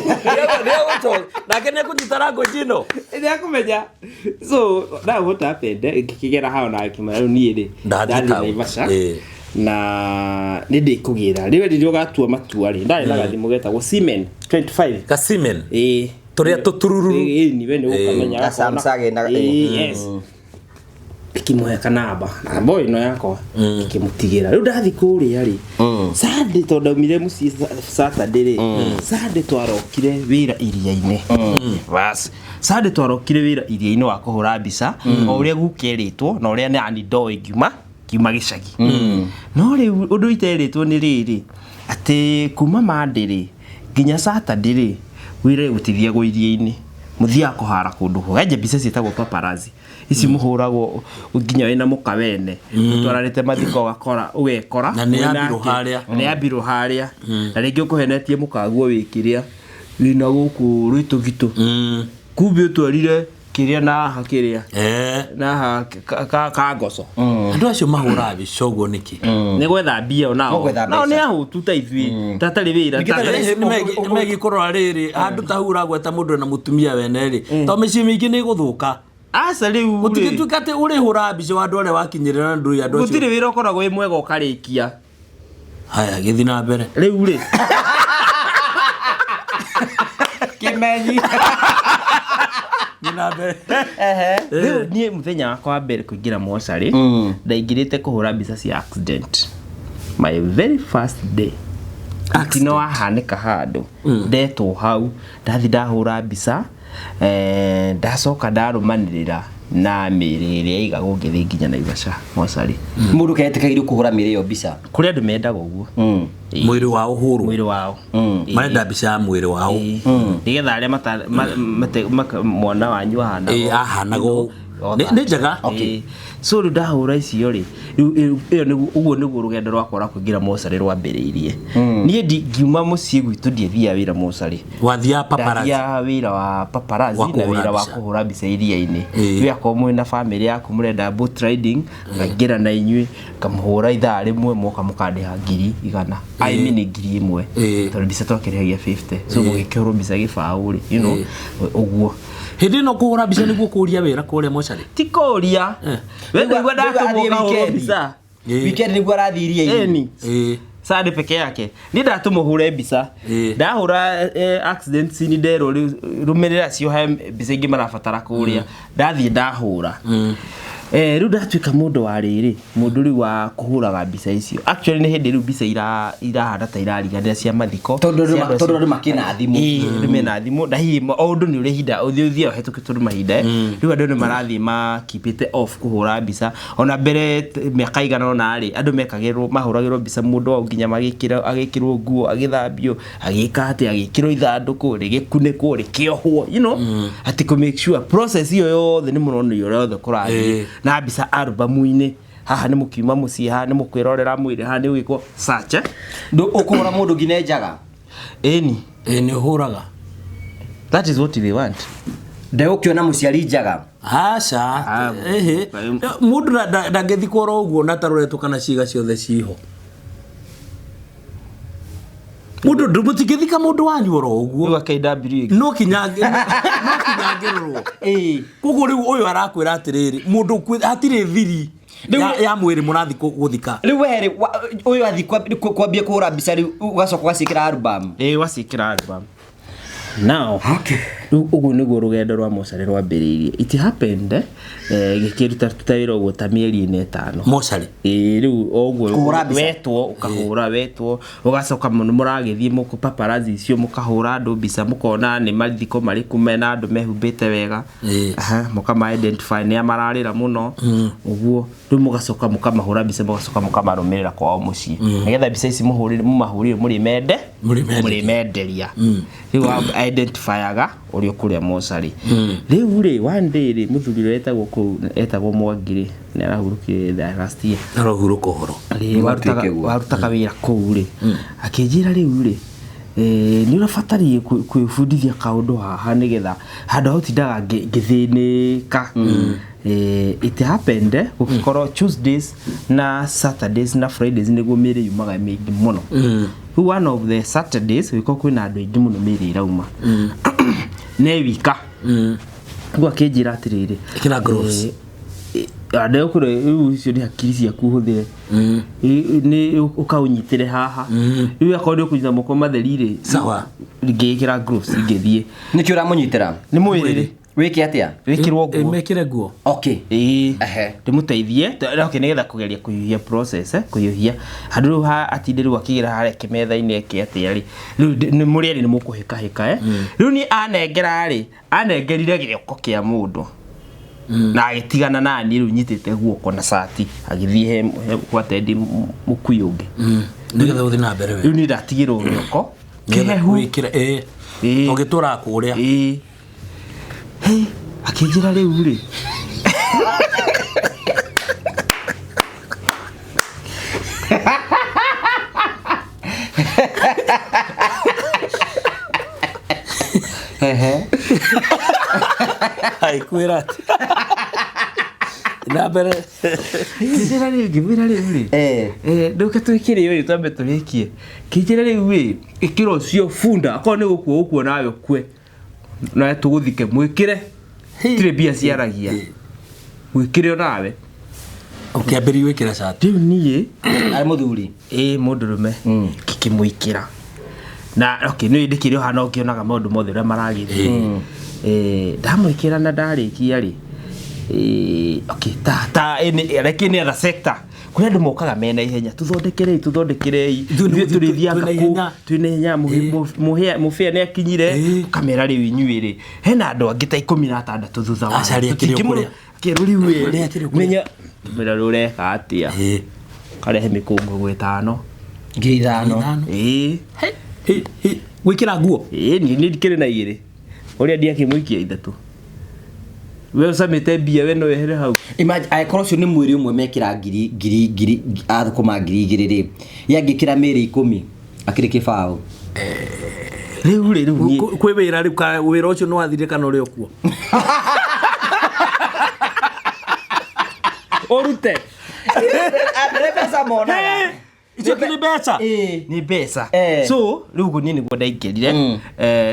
Nĩegũcoka. Nake nĩekũnyita language ĩno. Nĩ akũmenya. So now what happened ngĩkĩgera hao na ngĩmwĩra rĩu niĩ rĩ Ndathiĩ ndathiĩ town. Naivasha Ĩ. na nĩ ndĩkũgĩra rĩu rĩrĩa ũgatua matua rĩ ndarĩ na gathimũ getagwo Siemens 25 Gasimen. ĩ Tũrĩa tũtururu. ĩ ni we nĩ ũkamenya Ka Samsung na- ĩ yes ngĩkĩmũhe kanamba namba ĩno yakwa ngĩkĩmũtigĩra rĩu ndathi kũrĩa rĩ Sunday tondũ ndaumire mũciĩ Saturday rĩ Sunday twarokire wĩra iria-inĩ bas Sunday twarokire wĩra iria-inĩ wa kũhũra mbica o ũrĩa gũkerĩtwo na ũrĩa nani ndoĩ ngiuma ngiuma gĩcagi no rĩu ũndũ iterĩtwo nĩ rĩrĩ atĩ kuma Monday rĩ nginya Saturday rĩ wĩra gũtithiagwo iria-inĩ mũthiaga kũhara kũndũ kũgenje mbica ciĩtagwo paparazzi ici mũhũragwo nginya wĩna mũka wene ũtwaranĩte mathiko ũgakora ũgekora Na nĩ wĩna yambirwo ake. harĩa. Na nĩ yambirwo harĩa na rĩngĩ ũkũhenetie mũkaguo wĩ kĩrĩa wĩna gũkũ rwĩtũgitũ kumbe ũtwarire kĩrĩa na haha kĩrĩa Eh. na haha ka ngoco Andũ acio mahũraga mbica ũguo nĩkĩ? nĩ gwetha mbia onao No gwetha nao nĩ mbeca. ahũtu ta ithuĩ tatarĩ wĩra Nĩ kũrora rĩrĩ handũ ta hau ũragweta mũndũ na mũtumia wene rĩ to mĩciĩ mĩingĩ nĩ ĩgũthũka aca rĩu rĩ, gũtigĩtuĩka atĩ ũrĩhũraga mbica wa andũ arĩa wakinyĩrĩra na ndũĩ andũ acio gũtirĩ wĩra ũkoragwo wĩ mwega ũkarĩkia haya gĩthiĩ na mbere rĩu rĩ Kĩmenyi. Thiĩ na mbere rĩu niĩ mũthenya wakwa wa mbere kũingĩra mocarĩ ndaingĩrĩte kũhũra mbica cia accident my very first day mũtino wahanĩka handũ ndetwo hau ndathi ndahũra mbica eh, ndacoka ndarũmanĩrĩra na mĩrĩ ĩrĩa ĩigagwo ngĩthiĩ nginya Naivasha mocarĩ Mũndũ ketĩkagĩrio kũhũra mĩrĩ ĩyo mbica. kũrĩ andũ mendaga ũguo mwĩrĩ wao ũhũrwo mwĩrĩ wao marenda mbica ya mwĩrĩ wao nĩgetha arĩa mwana wanyu ahana Ĩ, ahanaga ũũ. Nĩ njega Okay. So rĩu ndahũra icio rĩ rĩu ĩyo nĩguo ũguo nĩguo rũgendo rwakwa rwa kũingĩra mocarĩ rwambĩrĩirie niĩ ngiuma mũciĩ gwitũ ndiathiaga wĩra mocarĩ wathiaga paparazzi ndathiaga wĩra wa paparazzi Wa na kũhũra wĩra wa mbica. kũhũra mbica iria-inĩ Ĩ. rĩu akorwo mwĩ na bamĩrĩ yaku mũrenda boat riding ngaingĩra na inyuĩ ngamũhũra ithaa rĩmwe moka mũkandĩha 100,000 I mean 1,000 Ĩ. tondũ mbica twakĩrĩhagia 50 so mũgĩkĩhũrwo mbica gĩbaũ rĩ you know ũguo hĩndĩ ĩno kũhũra mbica nĩguo kũria wĩra kũrĩa mocarĩ ti kũria we ndaigua ndatũmwo ngahũrwo mbica Ĩ. Weekend nĩguo arathiĩ iria-inĩ. ĩni Ĩ. Sunday peke yake niĩ ndatũmwo hũre mbica Ĩ. ndahũra accident scene nderwo rĩu rũmĩrĩra cio he mbica ingĩ marabatara kũrĩa ndathiĩ ndahũra Eh, rĩu ndatuĩka mũndũ wa rĩrĩ mũndũ rĩu wa kũhũraga mbica icio actually nĩ hĩndĩ rĩu mbica irahana ta irariganĩra cia mathiko Tondũ cia andũ tondũ acio. andũ makĩna thimũ. Ĩĩ, andũ mena thimũ na hihi o ũndũ nĩ ũrĩ ihinda ũthiĩ ũthiaga ũhetũkĩtwo nĩ mahinda eh. Rĩu andũ nĩ marathiĩ makipĩte off kũhũra mbica ona mbere mĩaka igana ũna rĩ andũ mekagĩrwo mahũragĩrwo mbica mũndũ wao nginya magĩkĩra agĩkĩrwo nguo agĩthambio agĩka atĩ agĩkĩrwo ithandũkũ rĩgĩkunĩkwo rĩkĩohwo you know atĩ kũ make sure process ĩyo yothe nĩ mũronio ũrĩa yothe kũrathiĩ Ĩĩ. na mbica albumu-inĩ haha nĩ mũkiuma mũciĩ haha nĩ mũkwĩrorera mwĩrĩ haha nĩ ũgĩkwo search eh. Ndũ ũkũhũra mũndũ nginya njaga. Ĩni Ĩ, nĩ ũhũraga that is what they want Ndegũkĩona mũciari njaga. aca Ah, ĩhĩ mũndũ ndangĩthikwo oro ũguo na taroretwo kana ciĩga ciothe ciho mũndũ mũtingĩthika mũndũ wanyu oro ũguo Rĩu KW no kinya no kinya angĩrorwo Ĩĩ. koguo rĩu ũyũ arakwĩra atĩrĩrĩ mũndũ hatirĩ thiri ya mwĩrĩ mũrathiĩ gũthika Rĩu we rĩ ũyũ athiĩ kwambia kũhũra mbica rĩu ũgacoka ũgaciĩkĩra album. Ĩĩ waciĩkĩra album now Okay. Rĩu ũguo nĩguo rũgendo rwa mocarĩ rwambĩrĩirie. It happened gĩkĩruta ruta wĩra ũguo ta mĩeri ĩna ĩtano. Mocarĩ. Ĩĩ rĩu o ũguo Kũhũra mbica. wetwo ũkahũra wetwo ũgacoka mũno mũragĩthiĩ mũkũ paparazzi icio mũkahũra andũ mbica mũkona nĩ mathiko marĩkũ mena andũ mehumbĩte wega. Ĩĩ. Aha, mũkama identify nĩa mararĩra mũno ũguo rĩu mũgacoka mũkamahũra mbica mũgacoka mũkamarũmĩrĩra kwao mũciĩ nĩgetha mbica ici mũhũrĩre mũmahũrĩre mũrĩmende Mũrĩmenderie. mũrĩmenderia rĩu identifyaga ũrĩa ũkũrĩa mocarĩ. Rĩu rĩ, one day rĩ, mũthuri ũrĩa etagwo kũu etagwo Mwangi rĩ, nĩ arahurũkire last year. Arohurũka ũhoro. Rĩ, Gwatuĩke guo. warutaga wĩra kũu rĩ, akĩnjĩra rĩu rĩ, nĩ ũrabatarie kwĩbundithia kaũndũ haha nĩgetha handũ ha gũtindaga ngĩthĩnĩka. It happened gũgĩkorwo Tuesdays na Saturdays na Fridays nĩguo mĩĩrĩ yumaga mĩingĩ mũno. Rĩu one of the Saturdays gũgĩkorwo kwĩna andũ aingĩ mũno mĩĩrĩ ĩrauma ne wika. Rĩu akĩnjĩra atĩrĩrĩ, Ĩkĩra gloves. ndekũre rĩu icio nĩ hakiri ciaku ũhũthĩre. Nĩ ũkaũnyitĩre haha. Rĩu akorwo nĩ ũkũnyita moko matheri rĩ, Sawa. ngĩĩkĩra gloves ngĩthiĩ. Nĩkĩ ũramũnyitĩra? Nĩ mwĩrĩ. Wĩke atĩa? Wĩkĩrwo nguo. Mekĩre nguo. Okay. Ĩĩ. Ehe. Ndĩmũteithie okay, nĩgetha kũgeria kũhiũhia process, kũhiũhia handũ rĩu ha atinde rĩu akĩgĩra harĩa kĩmetha-inĩ eke atĩa rĩ, rĩu nĩ mũrĩ erĩ nĩ mũkũhĩkahĩka. Rĩu niĩ anengera rĩ, anengerire gĩoko kĩa mũndũ na agĩtigana naniĩ rĩu nyitĩte guoko na cati agĩthiĩ he gwa tendi mũkui ũngĩ. Nĩgetha ũthiĩ na mbere we. Rĩu niĩ ndatigĩrwo gĩoko Nĩgetha kĩhehu. wĩkĩre ĩĩ. Ĩĩ. Ũgĩtũraga kũrĩa. Ĩĩ. Hĩ, akĩnjĩra rĩu rĩ, Aikwĩra atĩ. Na mbere. Ngĩnjĩra rĩu, ngĩmwĩra rĩu rĩ, ndũke twĩkĩre ũyũ twambe tũrĩkie. Kĩnjĩra rĩu ĩ, ĩkĩra ũcio bunda akorwo nĩ gũkua ũgũkua nawe ũkue nawe tũgũthike mwĩkĩre, tirĩ mbia ciaragia, mwĩkĩre onawe. Ũkĩambĩrĩria gwĩkĩra cati. Rĩu niĩ Arĩ mũthuri. Ĩĩ, mũndũrũme ngĩkĩmwĩkĩra na okay, nĩ ndĩkĩrĩ o hana ũkĩonaga maũndũ mothe ũrĩa maragĩthiĩ. Ndamwĩkĩra na ndarĩkia rĩ, okay, ta reke nĩ other sector kũrĩ andũ mokaga mena ihenya, tũthondekerei tũthondekerei, Ithuĩ nĩ ithuĩ tũrĩthianga twĩna kũ ihenya. twĩna ihenya, mũbĩa nĩ akinyire. Ũkamera rĩu inyuĩ rĩ, hena andũ angĩ ta 16 thutha wa Aca, arĩa akĩrĩ ũkũrĩa. Kĩrũ rĩu ĩ, Arĩa akĩrĩ ũkũrĩa. menya mera rĩu ũreka atĩa, karehe mĩkũngũgũ ĩtano. 5,000. Ĩĩ. Gwĩkĩra nguo. Ĩĩ, niĩ ndikĩrĩ na igĩrĩ ũrĩa ndiakĩmũikia ithatũ, we ũcamĩte mbia we no wehere hau. Imagine angĩkorwo ũcio nĩ mwĩrĩ ũmwe mekĩra ngiri ngiri ngiri athũkũma 2,000 rĩ, ye angĩkĩra mĩĩrĩ 10 akĩrĩ kĩbaũ. Rĩu rĩ, rĩu niĩ Kwĩ wĩra rĩu wĩra ũcio nĩ wathire kana ũrĩ o kuo? Ũrute. Nĩ mbeca monaga. Icio nĩ mbeca. Ĩĩ. Nĩ mbeca. So rĩu ũguo niĩ nĩguo ndaingĩrire.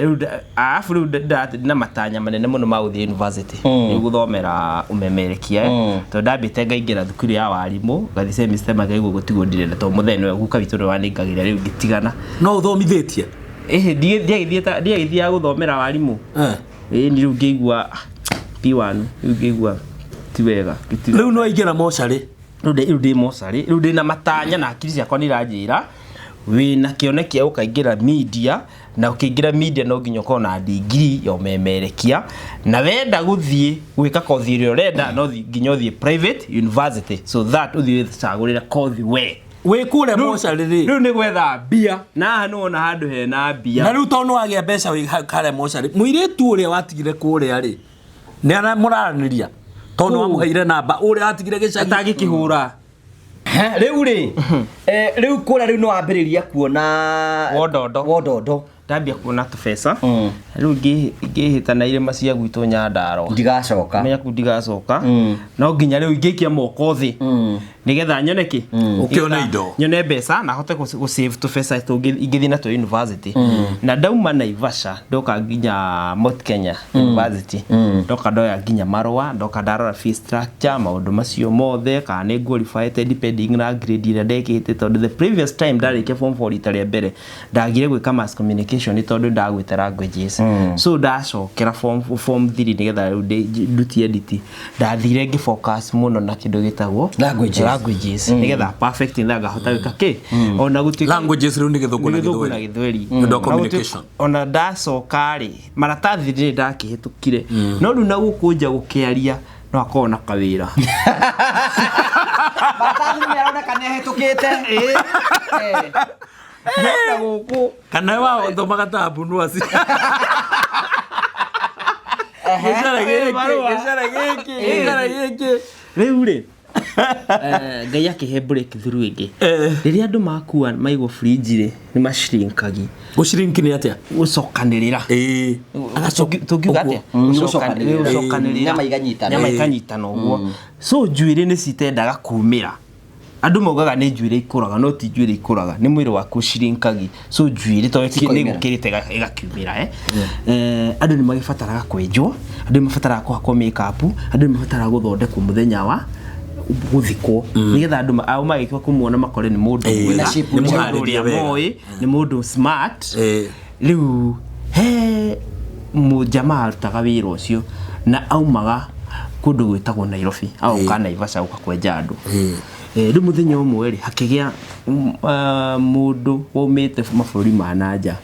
Rĩu arabu rĩu na matanya manene mũno ma gũthiĩ university, rĩu gũthomera ũmemerekia, tondũ ndambĩte ngaingĩra thukuru ya warimũ ngathiĩ semester ĩmwe ngaigua gũtigwo ndirenda, tondũ mũthenya nĩwe guka witũ nĩwe waningagĩra, rĩu ngĩtigana. No ũthomithĩtie. Ĩhĩ, ndiagĩthiaga gũthomera warimũ. Ĩĩ, ni rĩu ngĩigua P1, rĩu ngĩigua ti wega, ngĩtiga. Rĩu no aingĩra mocarĩ. Rĩu ndĩ mocarĩ, rĩu ndĩ na matanya na hakiri ciakwa nĩ iranjĩra wĩna kĩoneki ũkaingĩra media, na ũkĩingĩra media no nginya ũkorwo na degree ya ũmemerekia, na wenda gũthiĩ gwĩka kothi ĩrĩa ũrenda no nginya ũthiĩ private university so that ũthiĩ wĩcagũrĩre kothi we. Wĩ kũrĩa mocarĩ rĩ. Rĩu nĩ gwetha mbia na haha nĩ wona handũ hena mbia. Na rĩu tondũ nĩ wagĩa mbeca wĩ harĩa mocarĩ, mũirĩtu ũrĩa watigire kũrĩa rĩ, nĩ mũraranĩria tondũ nĩ wamũheire namba ũrĩa watigire gĩcagi. Atangĩkĩhũra. Rĩu rĩ, rĩu kũrĩa rĩu nĩ wambĩrĩria kuona Wondondo. Wondondo. Ndambia kuona tũbeca rĩu ngĩhĩta na irĩma cia gwitũ Nyandarũa Ndigacoka. Menya kuu ndigacoka, no nginya rĩu ingĩikia moko thĩ. Nigetha nyone ki? Ũkĩone indo. Nyone mbeca na hote gũ save tũbeca tũngĩ ingĩthiĩ natuo university. Na ndauma Naivasha ndoka nginya Mount Kenya University, ndoka ndoya nginya marũa, ndoka ndarora fee structure, maũndũ macio mothe, kana nĩ qualified depending na grade ĩrĩa ndekĩte, tondũ the previous time ndarĩkia form 4 rita rĩa mbere ndagire gwĩka mass communication nĩ tondũ ndagwĩte languages. So ndacokera form 3 nĩgetha rĩu ndutie edit, ndathire ngĩ focus mũno na kĩndũ gĩtagwo Languages. Languages, nĩgetha perfect nĩgetha ngahota gwĩka kĩ ona gũtuĩka Languages rĩu nĩ Gĩthũngũ na nĩ Gĩthũngũ na Gĩthweri. Gĩthweri. Nĩ ũndũ wa Ona communication. Ona ndacoka rĩ, maratathi rĩ ndakĩhĩtũkire, no rĩu na gũkũ nja gũkĩaria no akorwo na kawĩra. Maratathi nĩ maroneka nĩ ahĩtũkĩte. No na gũkũ Kana wa thomaga ta mbunuaci. Gĩcara gĩkĩ, Marũa. gĩcara gĩkĩ, gĩcara gĩkĩ. Rĩu rĩ, Ngai akĩhe breakthrough ĩngĩ. Rĩrĩa andũ makua maigwo fridge rĩ, nĩ mashrinkagi. Gũshrinki nĩ atĩa? Gũcokanĩrĩra. Ĩĩ. Tũngiuga atĩa? Gũcokanĩrĩra. Gũcokanĩrĩra. Nyama iganyitana. Nyama ikanyitana ũguo. So njuĩrĩ nĩ citendaga kumĩra. Andũ maugaga nĩ njuĩrĩ ikũraga, no ti njuĩrĩ ikũraga, nĩ mwĩrĩ waku shrinkagi. So njuĩrĩ tondũ nĩ Cikoimĩra. gũkĩrĩte ĩgakiumĩra. Andũ nĩ magĩbataraga kwenjwo, andũ nĩ mabataraga kũhakwo makeup, andũ nĩ mabataraga gũthondekwo mũthenya wa gũthikwo, nĩgetha andũ ao magĩũka kũmuona makore nĩ mũndũ mwega, Na shape nĩ nĩ mũndũ mũharĩrie ũrĩa wega. moĩ, nĩ mũndũ smart. Rĩu he mũjamaa arutaga wĩra ũcio na aumaga kũndũ gwĩtagwo Nairobi, agoka Naivasha gũka kwenja andũ. Rĩu mũthenya ũmwe rĩ, hakĩgĩa mũndũ waumĩte mabũrũri ma nanja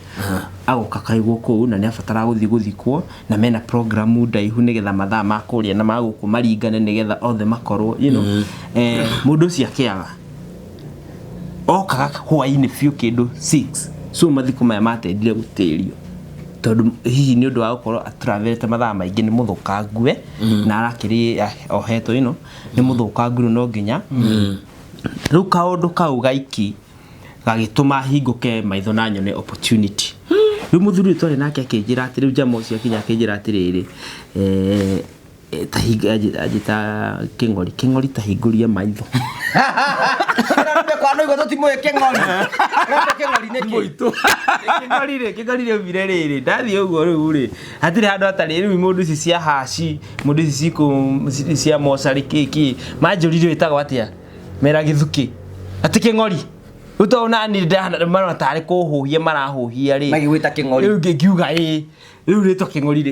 agoka kaigwo kũu na nĩ abataraga gũthiĩ gũthikwo, na mena programu ndaihu nĩgetha mathaa ma kũrĩa na ma gũkũ maringane, nĩgetha othe makorwo mũndũ ũcio akĩaga okaga hwainĩ biũ kĩndũ 6. So mathiko maya matendire gũtĩrio tondũ hihi nĩ ũndũ wa gũkorwo atũraverete mathaa maingĩ, nĩ mũthũkangue na arakĩrĩ ohetwo ĩno nĩ mũthũkangu, rĩu no nginya rĩu kaũndũ kau gaiki gagĩtũma hingũke maitho na nyone opportunity. Rĩu mũthuri ũyũ twarĩ nake akĩnjĩra atĩ rĩu jama ũcio akinya akĩnjĩra atĩrĩrĩ, ta anjĩta Kĩng'ori, Kĩng'ori, ta hingũria maitho. Ũrarũme kwa no igua tũtimũĩ Kĩng'ori. Ũrarũme Kĩng'ori nĩkĩ? Mũitũ. Kĩng'ori rĩ, aumire rĩrĩ ndathiĩ ũguo rĩu rĩ, hatirĩ handũ hatarĩ rĩu mũndũ ici cia haci, mũndũ ici cikũ cia mocarĩ kĩkĩ manjũrire wĩtagwo atĩa, mera Gĩthukĩ, atĩ Kĩng'ori. Rĩu tondũ nani marona tarĩ kũhũhia marahũhia rĩ, Magĩgwĩta Kĩng'ori. Rĩu ngĩkiuga ĩ rĩu rĩtwa Kĩng'ori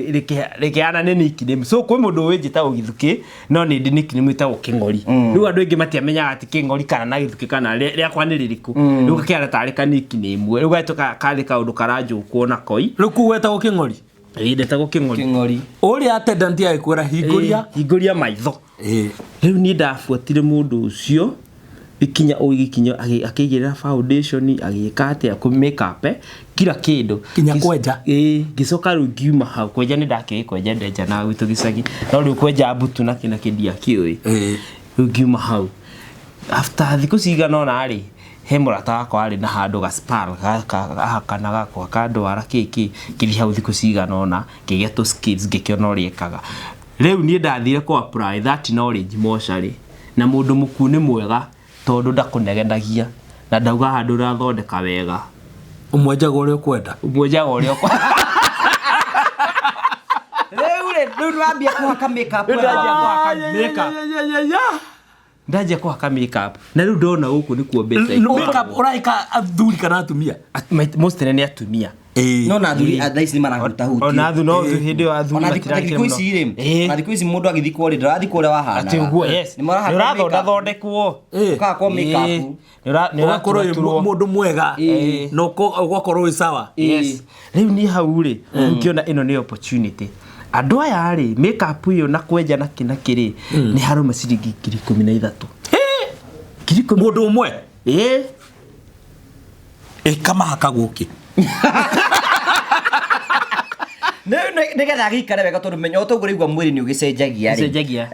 rĩkĩhana nĩ nickname. So kwĩ mũndũ ũĩ njĩtagwo Gĩthukĩ, no nĩ ndĩ nickname ĩtagwo Kĩng'ori. Rĩu andũ aingĩ matiamenyaga atĩ Kĩng'ori kana na Gĩthukĩ kana rĩakwa nĩ rĩrĩkũ. Rĩu gakĩhana tarĩ ka nickname, rĩu gagĩtuĩka karĩ kaũndũ karanjũkwo nako i. Rĩu kũu wetagwo Kĩng'ori? Ĩ, ndetagwo Kĩng'ori. Kĩng'ori. Ũrĩa attendant agĩkwĩra hingũria. Ĩ, hingũria maitho. Rĩu niĩ ndabuatire mũndũ ũcio ikinya o ikinya, akĩigĩrĩra foundation, agĩka atĩa, kũ make up, kila kĩndũ. Kinya kwenja? Ĩ, ngĩcoka rĩu ngiuma hau. Kwenja nĩ ndakĩũĩ kwenja, ndenja na gwitũ gĩcagi, no rĩu kwenja mbutu na kĩ na kĩ ndiakĩũĩ. Rĩu ngiuma hau after thikũ cigana ũna rĩ, he mũrata wakwa warĩ na handũ gaspar ahakanaga gakandwara kĩkĩ, ngĩthiĩ hau thikũ cigana ũna, ngĩgĩa tũ skills, ngĩkĩona ũrĩa ekaga. Rĩu niĩ ndathire kũ apply that knowledge mocarĩ, na mũndũ mũkuũ nĩ mwega tondũ ndakũnegenagia na ndauga handũ ũrathondeka wega. Ũmwenjaga ũrĩa ũkwenda. Ũmwenjaga ũrĩa ũkwenda. Rĩu rĩ, rĩu nĩwambia kũhaka makeup. Rĩu ndanjia kũhaka makeup. Ndanjia kũhaka makeup na rĩu ndona gũkũ nĩkuo mbeca ikoragwo. Makeup ũraĩka athuri kana atumia? Mostly nĩ atumia. No na athuri thaa ici nĩ marahutahutio. Ona athu no hĩndĩ ĩyo athuri Ona matirakĩra thikũ mũno. ici rĩ, ona thikũ ici mũndũ agĩthikwo rĩ, ndarathikwo ũrĩa wahanaga. Atĩ ũguo, yes. Nĩ marahakwo Nĩ ũrathonda makeup. thondekwo. Ũkahakwo makeup. Nĩ Ũgakorwo wĩ ũraturwo. mũndũ mwega na ũgakorwo wĩ sawa. Yes. Rĩu niĩ hau rĩ, ngĩona ĩno nĩ opportunity. Andũ aya rĩ, makeup ĩyo na kwenja na kĩ na kĩ rĩ, nĩ harũma ciringi 13,000. 10,000. Mũndũ ũmwe? Ĩĩ. Ĩkamahaka gũkĩ. Nĩgetha agĩikare wega, tondũ menya o toguo ũraigua mwĩrĩ nĩ ũgĩcenjagia rĩ. Ũcenjagia.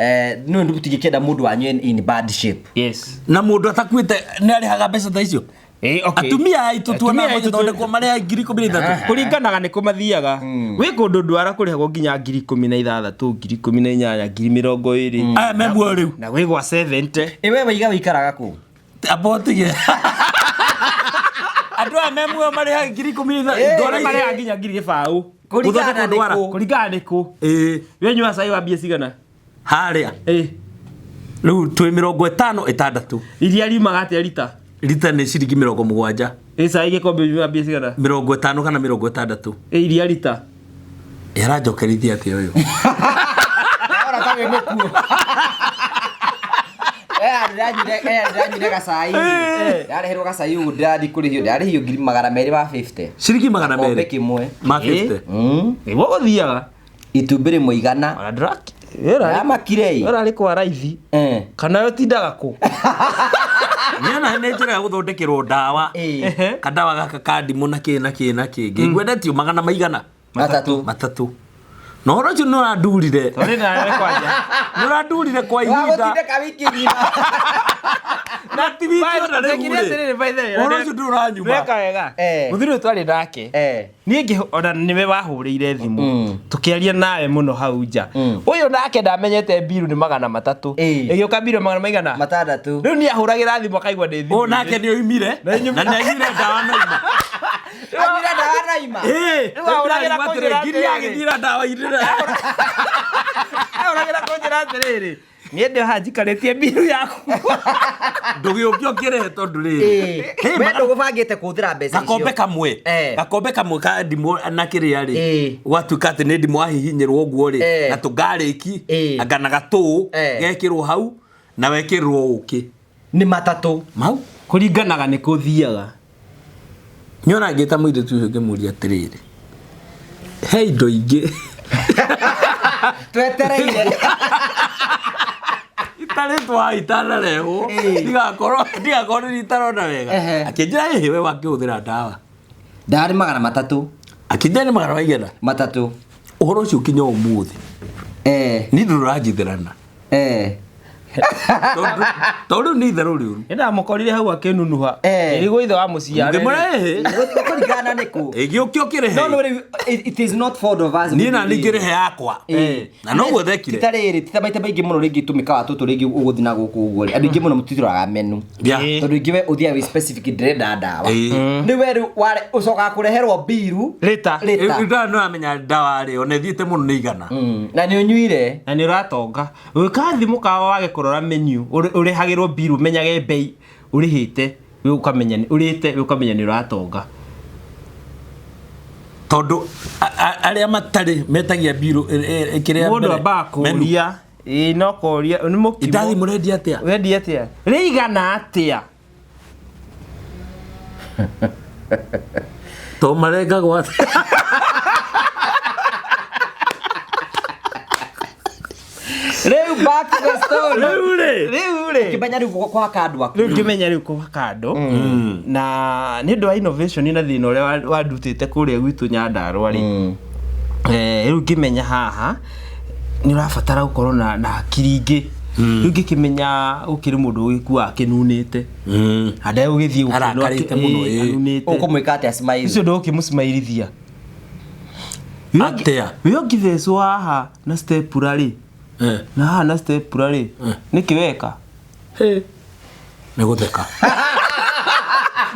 No nĩ tũtingĩkĩenda mũndũ wanyu in bad shape. Yes. Na mũndũ atakuĩte nĩ arĩhaga mbeca ta icio? Okay. Atumia aitũ tuona Atumia aitũ magĩthondekwo marĩa 13,000. Kũringanaga nĩ kũ mathiaga. Wĩ kũndũ ndwara kũrĩhagwo nginya 16,000, 18,000, 20,000. Aya me muoyo rĩu. Na gwĩ gwa 70. Ĩ we waiga wĩikaraga kũ? Amba ũtige. Andũ aya me muoyo marĩhaga 13,000. Ndwara marĩhaga nginya 20,000. Kũringana Gũthondekwo nĩ ndwara. kũ? Kũringana nĩ kũ. Ĩĩ. We nyua cai wa mbia cigana? Harĩa. Ĩ. Rĩu twĩ 56. Iria riumaga atĩa rita? Rita nĩ ciringi 70. Ĩ cai gĩkombe nyua mbia cigana? 50 kana 60. Ĩ iria rita? Aranjokerithia atĩa ũyũ? Ora ta wĩ mũkuũ. Ndĩranyuire gacai. Ndareherwo gacai ũguo ndĩrathiĩ kũrĩhio. Ndarĩhio 250,000. Ciringi magana Gakombe merĩ. kĩmwe. Ma 50. Nĩguo gũthiaga. Itumbĩ rĩmwe igana. Ona ndĩraki. Ndamakire ĩ. Ũrarĩ kwa raithi. Kana ũtindaga kũ? Nĩona nĩ njĩra ya gũthondekerwo ndawa. Ĩĩ. Kandawa gaka ka ndimũ na kĩ na kĩ na kĩ. Ngĩigua magana maigana? Matatũ. Matatũ. Na ũhoro ũcio nĩ ũrandurire. Tondũ nawe kwanja. Nĩ ũrandurire kwa ihinda. Wagũtindĩka wiki ng'ima. Na ti wiki ona rĩu rĩ. Ũhoro ũcio ndũranyuma. Weka wega. Eh. Mũthuri ũyũ twarĩ nake. Eh. Niĩ ngĩ ona nĩwe wahũrĩire thimũ. Tũkĩaria nawe mũno hau nja. Ũyũ nake ndamenyete mbiru nĩ 300. Ĩĩ. Ĩgĩũka mbiru magana maigana? Matandatũ. Rĩu niĩ ahũragĩra thimũ akaigua ndĩ thimũ. Ũyũ nake nĩ oimire. Na nĩ anyuire ndawa no ima. Anyuire ndawa na ima. Ĩĩ. Rĩu ahũragĩra kũnjĩra Ngiri atĩrĩrĩ. yagĩthira ndawa irĩra. Ahũragĩra kũnjĩra atĩrĩrĩ. Niĩ ndĩ haha njikarĩtie mbiru yaku. Ndũgĩũke ũkĩrehe tondũ rĩrĩ. Ĩĩ. Hey, We ndũgũbangĩte kũhũthĩra mbeca icio. Gakombe kamwe. Eh. Gakombe kamwe ka ndimũ na kĩrĩa rĩ. Ĩĩ. Gwatuĩka atĩ nĩ ndimũ wahihinyĩrwo ũguo rĩ. Eh. Na tũngarĩki. Ĩĩ. Anga na gatũ. Eh. Gekĩrwo hau. Na wekĩrwo ũkĩ. Nĩ matatũ. Mau. Kũringanaga nĩ kũthiaga. Nĩona ngĩta mũirĩtu ũcio ngĩmũria atĩrĩrĩ. He indo ingĩ. Twetereire. Itarĩtwo haha itanarehwo. Ĩĩ. Ndigakorwo nĩ itarona wega. Ehe. Akĩnjĩra ĩhĩ we wakĩhũthĩra ndawa. Ndawa nĩ 300. Akĩnjĩra nĩ magana maigana. Matatũ. Ũhoro ũcio ũkinya ũmũthĩ. Eh. Niĩ ndũranjithĩrana. Eh. Tondũ rĩu nĩ itherũ rĩũru. Nĩ ndamũkorire hau akĩnunuha. Eh. Ĩrigwo ithe wa mũciare. Ngĩmwĩra ĩhĩ. Kũringana nĩ kũ? Ĩgĩũke ũkĩrĩhe. No, no, rĩu, it is not for of us. Niĩ na niĩ ngĩrĩhe yakwa. Ĩĩ. Na noguo thekire. Tita rĩrĩ, tita maita maingĩ mũno rĩngĩ tũmĩkawa tũtũ rĩngĩ ũgũthiĩ na gũkũ ũguo rĩ. Andũ aingĩ mũno mũtitũraga menu. Yeah. Tondũ ingĩ we ũthiaga wĩ specific ndĩrenda ndawa. Ĩĩ. Nĩ we rĩu ũcokaga kũreherwo mbiru. Rita. Rita. Rĩu ndawa nĩũramenya ndawa rĩ ona ĩthiĩte mũno nĩ igana. Na nĩ ũnyuire. Na nĩ ũratonga. Ũgĩka thimũ kawa wage kũrora menu, ũrĩhagĩrwo mbiru ũmenyage mbei ũrĩhĩte, we ũkamenya ũrĩte we ũkamenya nĩ ũratonga. Tondũ arĩa matarĩ metagia mbiru kĩrĩa Mũndũ mbere, ambaga menu. kũria. Ĩĩ no kũria nĩ mũkimo. Indathi mũrendia atĩa? Wendia atĩa? Rĩigana atĩa? To marengagwo atĩa? Rĩu back to the story. Rĩu rĩ. Rĩu rĩ. Ũkĩmenya rĩu gwaka andũ aku. Rĩu ngĩmenya rĩu kũhaka andũ na nĩ ũndũ wa innovation na thĩna ũrĩa wandutĩte kũrĩa gwitũ Nyandarũa rĩ. Rĩu ngĩmenya haha nĩ ũrabatara gũkorwo na hakiri ingĩ. Rĩu ngĩkĩmenya gũkĩrĩ mũndũ ũgĩkuaga akĩnunĩte. Handũ ũgĩthiĩ gũkĩnwo Arakarĩte mũno, ĩĩ. anunĩte. Ũkũmwĩka atĩa smile? Ũcio ndũkĩmũcimairithia. Atĩa? Wĩ ũngĩthecwo haha na stapler rĩ. Na haha na stapler rĩ. Nĩkĩ weka? Nĩ gũtheka.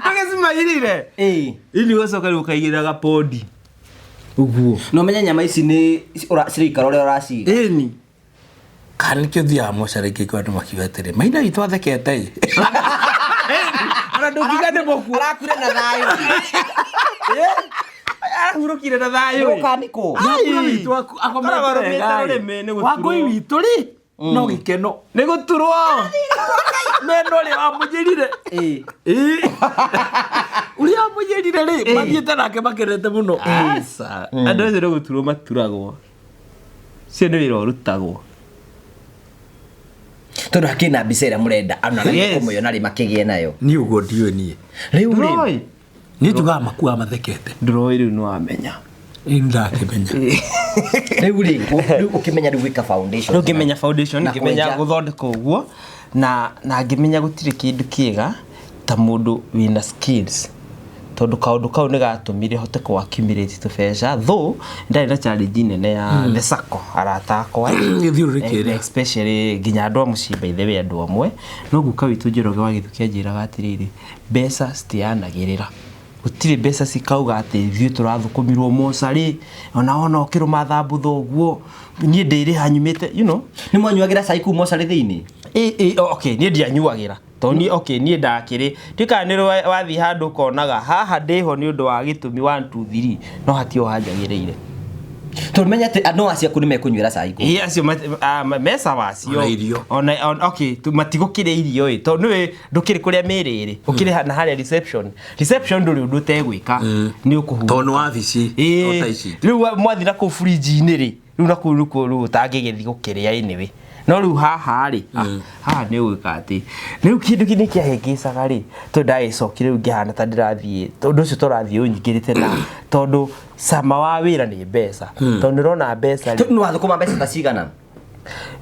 Ndũgĩcimairire. Ĩĩ. Ini ũgacoka rĩu ũkaigĩrĩra gapodi. Ũguo. No menye nyama ici nĩ ciraikara ũrĩa ũraciga. Ĩni. Kana nĩkĩo thiaga mocarĩ ngĩigua andũ makiuga atĩrĩ maina witũ athekete ĩ. Ona ndũngiuga nĩ mũkuũ. Arakure na thayũ. Arahurũkire na thayũ. Nĩũkanikwo. Nyambura witũ akomete Koragwo wega arũmĩte ĩ. rũrĩmĩ nĩ gũturwo. Wangũi witũ rĩ no gĩkeno. Nĩ gũturwo. Meno ũrĩa wamũnjĩrire. Ĩĩ. Ĩĩ. Ũrĩa wamũnjĩrire rĩ mathiĩte nake makenete mũno. Aca. Andũ acio nĩ gũturwo maturagwo. Ũcio nĩ wĩra ũrutagwo. Tondũ hakĩrĩ na mbica ĩrĩa mũrenda andũ arĩa Yes. mekũmĩona rĩ makĩgĩe nayo. Niĩ ũguo ndiũĩ niĩ. Rĩu rĩ Ndũroĩ? Niĩ njugaga makuaga mathekete. Ndũroĩ rĩu nĩ wamenya. Ĩĩ nĩndakĩmenya. rĩu rĩ rĩu ũkĩmenya rĩu gwĩka foundation. Rĩu ngĩmenya foundation Na ngĩmenya kwenja. gũthondeka ũguo na ngĩmenya gũtirĩ kĩndũ kĩega Ta mũndũ wĩna skills, tondũ kaũndũ kau nĩ gatũmire hote kũ accumulate tũbeca, though ndarĩ na challenge nene ya the circle, arata akwa. Gĩthiũrũrĩke ĩrĩa. Especially nginya andũ a mũciĩ, by the way, andũ amwe. No guka witũ Njoroge wa Gĩthuki anjĩraga atĩrĩrĩ, mbeca citianagĩrĩra, gũtirĩ mbeca cikauga atĩ ithuĩ tũrathũkũmirwo mocarĩ, ona wona ũkĩrũma thambutha ũguo, niĩ ndĩrĩha nyumĩte. Nĩ mwanyuagĩra cai kuu mocarĩ thĩinĩ? Ĩ, okay, niĩ ndianyuagĩra tondũ niĩ, okay, niĩ ndakĩrĩ ndikaga nĩ wathiĩ handũ ũkonaga haha ndĩho nĩ ũndũ wa gĩtũmi 1 2 3, no hatirĩ hanjagĩrĩire. Tondũ menya atĩ andũ acio aku nĩ mekũnyuĩra cai kũu. Ĩ, acio mesa wacio. Ona irio. Ona okay, matigũkĩrĩa irio ĩ, tondũ nĩwe ndũkĩrĩ kũrĩa mĩrĩ ĩrĩ ũkĩrĩ na harĩa reception ndũrĩ ũndũ ũtegwĩka, nĩ ũkũhurũka. Tondũ nĩ wabici o ta ici. Rĩu mwathiĩ na kũu burinji-inĩ rĩ, rĩu na kũu nĩkuo rĩu ũtangĩgĩthiĩ gũkĩrĩa anyway, no rĩu haha rĩ, haha nĩ ũgwĩka atĩ rĩu kĩndũ kĩ nĩ kĩahĩngĩcaga rĩ, tondũ ndagĩcokire rĩu ngĩhana ta ndĩrathiĩ, tondũ ũcio tũrathiĩ ũnyingĩrĩte, na tondũ cama wa wĩra nĩ mbeca, tondũ nĩ ũrona mbeca rĩ. Nĩ wathũkũma mbeca ta cigana?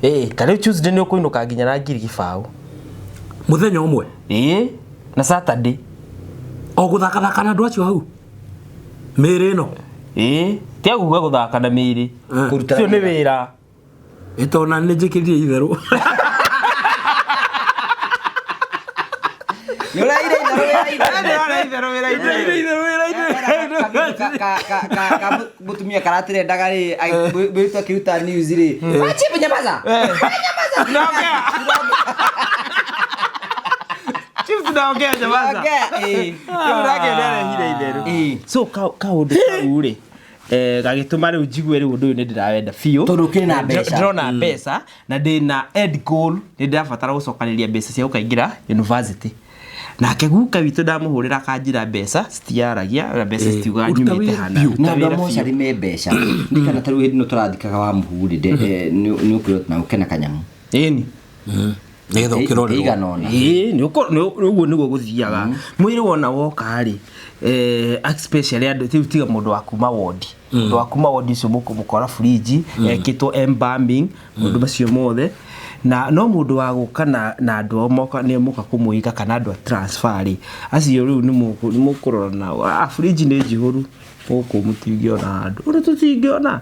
Ĩ, ta rĩu Tuesday nĩ ũkũinũka nginya na 10,000. Mũthenya ũmwe? Ĩ, na Saturday. O gũthakathaka na andũ acio hau mĩĩrĩ ĩno? Ĩ, tia kuga gũthaka na mĩĩrĩ. Kũruta ũcio nĩ wĩra. Wĩra. Ĩtona nĩ njĩkĩrire itherũ. Nĩ ũraire itherũ wĩra-inĩ. Itherũ wĩra-inĩ. Ka mũtumia karatirendaga rĩ, mwĩrĩtu akĩruta news rĩ, "Wachibu, nyamaza, nyamaza." Naongea. Chief, tunaongea, nyamaza. Ongea, ĩ. Rĩu nake nĩarehire itherũ. So kaũndũ kau rĩ, gagĩtũma rĩu njigue rĩu ũndũ ũyũ nĩ ndĩrawenda biũ. Tondũ ũkĩrĩ na mbeca. Ndĩrona mbeca na ndĩna end goal, nĩ ndĩrabatara gũcokanĩrĩria mbeca cia gũkaingĩra university. Nake guka witũ ndamũhũrĩra akanjĩra mbeca citiaragia na mbeca citiugaga Ũruta nyumĩte wĩra hana. biũ. Ruta Na andũ a wĩra biũ. mocarĩ me mbeca nĩ kana ta rĩu hĩndĩ ĩno tũrathikaga wa mũhu rĩ, nĩ ũkwĩrwo na ũke na kanyamũ. Ĩni. Nĩgetha ũkĩrorerwo. Ĩigana ũna. Ĩĩ, ũguo nĩguo gũthiaga mwĩrĩ wona woka rĩ, especially andũ rĩu, tiga mũndũ wa kuma wondi, mũndũ wa kuma wondi ũcio mũkũmũkora burinji ekĩtwo embalming, maũndũ macio mothe, na no mũndũ wa gũka na andũ ao moka nĩ moka kũmũiga kana andũ a transfer rĩ, acio rĩu nĩ mũkũrora na burinji nĩ njihũru gũkũ, mũtingĩona handũ ũrĩa tũtingĩona.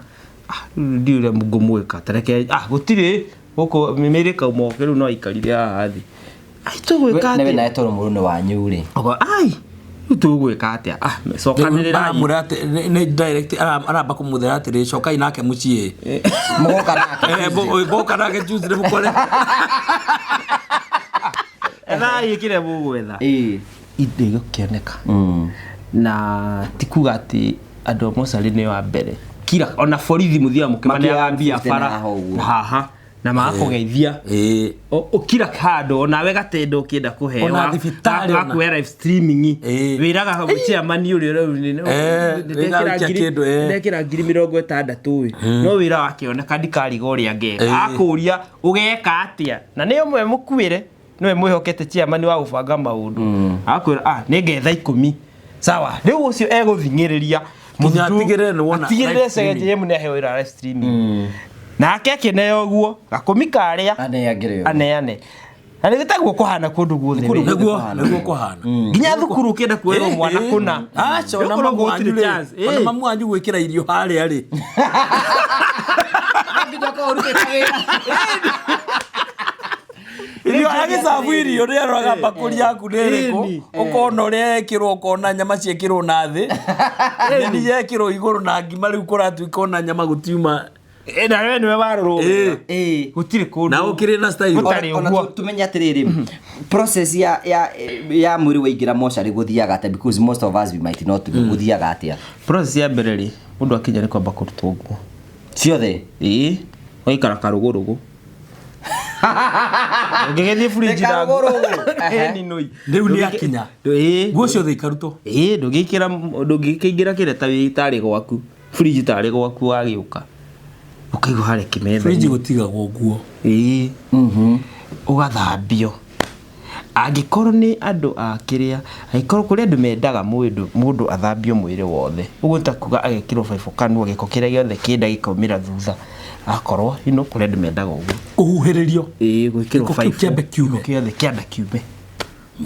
Rĩu ndiũĩ ũrĩa ngũmwĩka, tareke gũtirĩ gũkũ mĩrĩ kauma oke rĩu no aikarire haha thĩ. Ai, tũgwĩka Nawe atĩa? nawe tondũ mũndũ nĩ wanyu rĩ. Ogo, ai, rĩu tũgwĩka atĩa? Cokanĩrĩrai. Aramwĩra atĩ nĩ direct aramba kũmũthera atĩrĩ, cokai nake mũciĩ. Mũgoka nake. Boka nake Tuesday mũkore. Ethai kĩrĩa mũgwetha. Indo igũkĩoneka. Na ti kuga atĩ andũ a mocarĩ nĩo a mbere kira, ona borithi mũthiaga mũkĩmaneaga Makĩoya mbia 50 bara na haha ũguo. na haha na magakũgeithia. Kira handũ onawe gatendo ũkĩenda kũheo Ona thibitarĩ ona. wakuoya live streaming, wĩraga chairman ũrĩa wĩraga kĩndũ, ĩĩ. ndekĩra 60,000 ĩ, no wĩra wakĩoneka ndikariga ũrĩa ngeka. Akũria ũgeka atĩa, na nĩ ũmwe mũkuĩre nĩwe mwĩhokete chairman wa gũbanga maũndũ, akwĩra nĩ ngetha 10, sawa, rĩu ũcio egũthing'ĩrĩria. Nginya atigĩrĩre nĩ wona atigĩrĩre live streaming. Secretary nĩ aheo wĩra wa live streaming, nake akĩneo ũguo gakũmi karĩa Aneangĩrĩo. aneane, na nĩ taguo kũhana kũndũ guothe Kũndũ wee. guothe. Nĩguo kũhana. nĩguo kũhana. Nginya thukuru ũkĩenda kuoerwo mwana kũna. Aca, ona Ũkorwo mamu gũtirĩ wanyu rĩ, chance. ona mamu wanyu gwĩkĩra irio harĩa rĩ. Nginya ũkorwo ũrutĩte wĩra. Irio agĩcabu irio nĩ aroraga mbakũri yaku nĩ ĩrĩkũ, ũkona ũrĩa yekĩrwo, ũkona nyama ciekĩrwo na thĩ, nyeni yekĩrwo igũrũ na ngima, rĩu kũratuĩka ona nyama gũtiuma. Na we nĩwe warorwo wega. Gũtirĩ kũndũ Na ũkĩrĩ na style. Gũtarĩ Ona ũguo. tumenye atĩrĩrĩ, process ya mwĩrĩ waingĩra mocarĩ gũthiaga atĩa? Because most of us we might not know gũthiaga atĩa. Process ya mbere rĩ, mũndũ akinya nĩ kwamba kũrutwo nguo. Ciothe? Ĩĩ, ũgaikara karũgũrũgũ ũngĩgĩthiĩ burinji Nĩ karũgũrũgũ. Ehe. Ĩni nũi. Rĩu nĩ akinya. Ĩĩ. Nguo ciothe ikarutwo. Ĩĩ, ndũngĩkĩra, ndũngĩkĩingĩra kĩrĩa ta wĩ tarĩ gwaku burinji, tarĩ gwaku wagĩũka ũkaigua harĩa kĩmetha. Fridge gũtigagwo nguo. Ĩĩ, ũgathambio angĩkorwo nĩ andũ a kĩrĩa, angĩkorwo kũrĩ andũ mendaga mũndũ athambio mwĩrĩ wothe, ũguo nĩ ta kuga agekĩrwo baibũ kanua, gĩko kĩrĩa gĩothe kĩnda gĩkaumĩra thutha, akorwo kũrĩ andũ mendaga ũguo. Kũhuhĩrĩrio. Ĩĩ, gwĩkĩrwo Gĩko kĩu baibũ. kĩambe kiume. Gĩko gĩothe kĩambe kiume.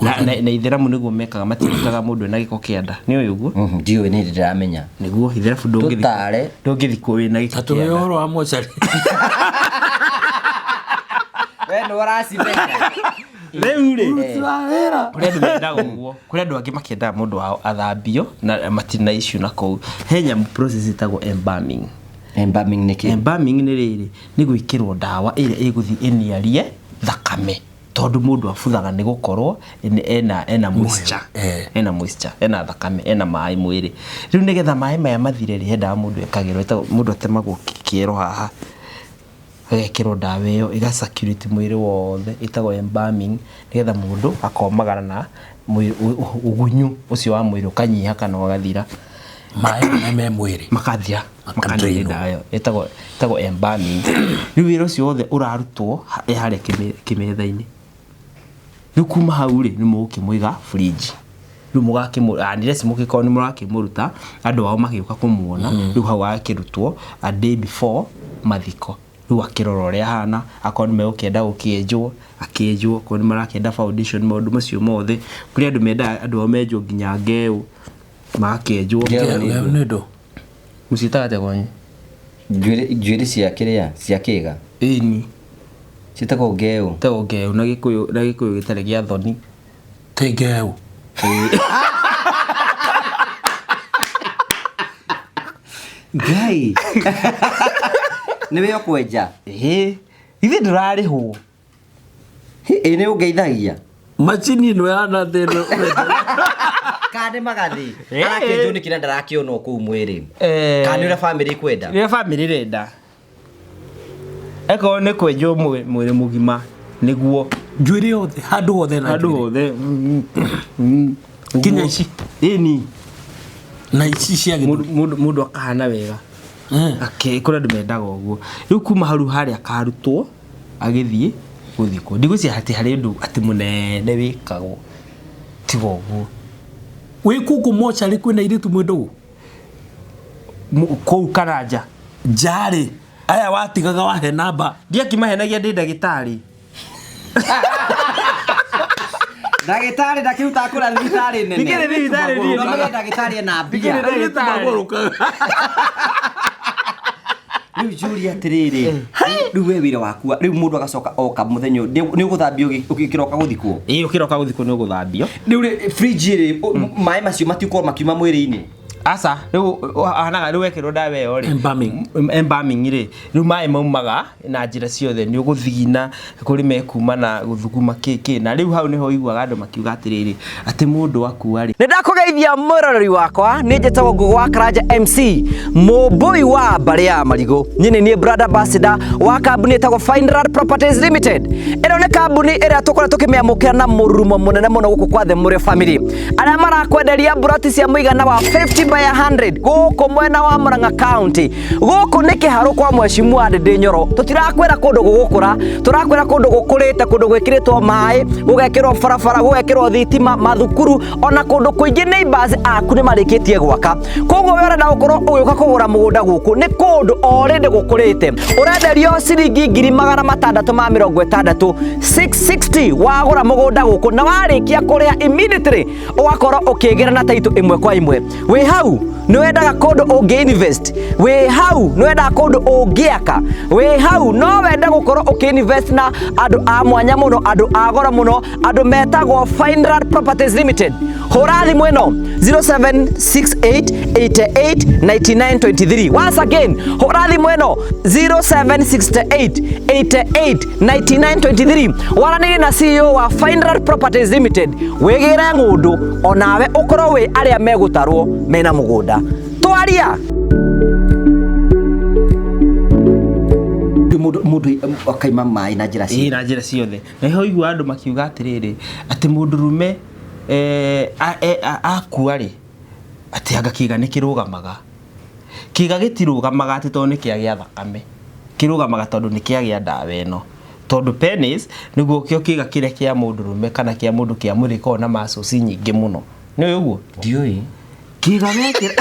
Na itheramu nĩguo mekaga, matithikaga mũndũ ena gĩko kĩa nda, nĩ ũyũ ũguo. Ndiũĩ, nĩ ndĩramenya. Nĩguo itherabu ndũngĩthikwo. Tũtare. Ndũngĩthikwo wĩna gĩko Ta kĩa tũhe nda. ũhoro wa mocarĩ. We nĩ ũracimenya. Rĩu rĩ, Wĩra. kũrĩ andũ mendaga ũguo, kũrĩ andũ angĩ makĩendaga mũndũ wao athambio na matirĩ na issue na kũu. He nyamũ process ĩtagwo embalming. Embalming nĩ kĩ? Embalming nĩ rĩrĩ, nĩ gwĩkĩrwo ndawa ĩrĩa ĩgũthiĩ ĩniarie thakame, tondũ mũndũ abuthaga nĩ gũkorwo ena moisture. Ena moisture, ena thakame, ena maĩ mwĩrĩ. Rĩu nĩgetha maĩ maya mathire rĩ, he ndawa mũndũ ekagĩrwo ĩtagwo, mũndũ atemagwo kĩero haha, agekĩrwo ndawa ĩyo ĩga circulate mwĩrĩ wothe, ĩtagwo embalming, nĩgetha mũndũ akomagara na mwĩrĩ, ũgunyu ũcio wa mwĩrĩ ũkanyiha kana ũgathira. Maĩ marĩa me mwĩrĩ makathira, Makadrainwo. makanina ndawa ĩyo ĩtagwo embalming. Rĩu wĩra ũcio wothe ũrarutwo harĩa kĩmetha-inĩ. Rĩu kuma hau rĩ, nĩ mũgũkĩmũiga fridge. Rĩu unless mũngĩkorwo nĩ mũrakĩmũruta andũ ao magĩũka kũmuona, rĩu hau agakĩrutwo a day before mathiko. Rĩu akĩrora ũrĩa ahana, akorwo nĩ megũkĩenda gũkĩenjwo, akĩenjwo, akorwo nĩ marakĩenda foundation, maũndũ macio mothe. Kũrĩ andũ mendaga andũ ao menjwo nginya ngeũ, magakĩenjwo. Ngeũ nĩ Ngeũ nĩ ndũ? Mũciĩtaga atĩa kwanyu? Njuĩrĩ cia kĩrĩa, cia kĩga. Ĩni. Ciĩtagwo ngeũ. Ĩtagwo ngeũ na Gĩkũyũ, na Gĩkũyũ gĩtarĩ gĩa thoni. Ti ngeũ. Ngai. Nĩ we ũkwenja? Ĩĩ. Ithuĩ ndũrarĩhwo. Ĩ nĩ ũngeithagia? Macini ĩno ya thĩna. Kana nĩ magathĩ? Ĩĩ. Arakĩenjwo nĩkĩ na ndarakĩonwo kũu mwĩrĩ? Kana nĩ ũrĩa bamĩrĩ ĩkwenda? Rĩrĩa bamĩrĩ ĩrenda. Eko nĩ kwenjwo mwĩrĩ mũgima nĩguo. Njuĩrĩ yothe, handũ hothe na Handũ njuĩrĩ. hothe. Nginya ici. Ĩni. Na ici cia gĩthũri. Mũndũ akahana wega. Ake, kũrĩ andũ mendaga ũguo. Rĩu kuma hau harĩa akarutwo agĩthiĩ gũthikwo. Ndigwĩciria atĩ harĩ ũndũ atĩ mũnene wĩkagwo. Tiga ũguo. Wĩ kũkũ mocarĩ kwĩna airĩtu mwĩ ndũgũ? Kũu Karanja. Njarĩ. Aya watigaga wahe namba. Ndiakimahenagia ndĩ ndagĩtarĩ. Ndagĩtarĩ ndakĩruta kũra thibitarĩ nene. Ndikĩrĩ thibitarĩ niĩ. No menye ndagĩtarĩ ena mbia. Ndikĩrĩ ndagĩtarĩ. Rĩu njũrie atĩrĩrĩ, rĩu we wĩra waku, rĩu mũndũ agacoka oka mũthenya ũyũ, nĩ ũgũthambio ũgĩkĩroka gũthikwo? Ĩĩ, ũkĩroka gũthikwo nĩ ũgũthambio. Rĩu rĩ, fridge rĩ, maĩ macio matikorwo makiuma mwĩrĩ-inĩ? Aca, rĩu ahanaga rĩu wekĩrwo ndawa ĩyo rĩ. Embalming. Embalming rĩ, rĩu maĩ maumaga na njĩra ciothe, nĩ ũgũthigina, kũrĩ mekuma na gũthuguma kĩ kĩ, na rĩu hau nĩho ũiguaga andũ makiuga atĩrĩrĩ, atĩ mũndũ akua rĩ. Nĩ ndakũgeithia mwĩroreri wakwa, nĩ njĩtagwo Ngũgũ wa Karanja MC, mũmbũi wa mbarĩ ya Marigũ. Niĩ nĩ niĩ brand ambassador wa kambuni ĩtagwo Fineland Properties Limited. Ĩno nĩ kambuni ĩrĩa tũkoretwo tũkĩmĩamũkĩra na mũrurumo mũnene mũno gũkũ kwa The Mũrĩo Family, arĩa marakwenderia mburoti cia mũigana wa 50 by 100 gũkũ mwena wa Murang'a County. Gũkũ nĩ kĩharũ kwa Mheshimiwa Ndindi Nyoro. Tũtirakwĩra kũndũ gũgũkũra, tũrakwĩra kũndũ gũkũrĩte, kũndũ gwĩkĩrĩtwo maĩ, gũgekĩrwo barabara, gũgekĩrwo thitima, mathukuru, ona kũndũ kũingĩ neighbors aku nĩ marĩkĩtie gwaka. Koguo we ũrenda gũkorwo ũgĩũka kũgũra mũgũnda gũkũ, nĩ kũndũ already gũkũrĩte. Ũrenderio ciringi ngiri magana matandatũ ma mĩrongo ĩtandatũ, 660 wagũra mũgũnda gũkũ, na warĩkia kũrĩha immediately ũgakorwo ũkĩgĩra na title ĩmwe kwa ĩmwe. Wĩ hau nĩ wendaga kũndũ ũngĩ invest, wĩ hau nĩ wendaga kũndũ ũngĩaka, wĩ hau no wende gũkorwo ũkĩ invest na andũ a mwanya mũno, andũ a goro mũno, andũ metagwo Fineland Properties Limited. Hũra thimũ ĩno 0768 88 99 23. Once again, hũra thimũ ĩno 0768 88 99 23. Waranĩrie na CEO wa Fineland Properties Limited, wĩgĩre ng'ũndũ onawe ũkorwo wĩ arĩa megũtarwo mena mũgũnda. Twaria. Mũndũ akaima maĩ na njĩra Ĩĩ, ciothe. na njĩra ciothe. Na nĩho ũiguaga andũ makiuga atĩrĩrĩ, atĩ mũndũrũme, akua rĩ, atĩ anga kĩga nĩ kĩrũgamaga. Kĩga gĩtirũgamaga atĩ tondũ nĩ kĩagĩa thakame. Kĩrũgamaga tondũ nĩ kĩagĩa ndawa ĩno. Tondũ penis nĩguo kĩo kĩga kĩrĩa kĩa mũndũrũme kana kĩa mũndũ kĩa mwĩrĩ gĩkoragwo na muscles nyingĩ mũno. Nĩ ũĩ ũguo? Ndiũĩ. Kĩga wekĩra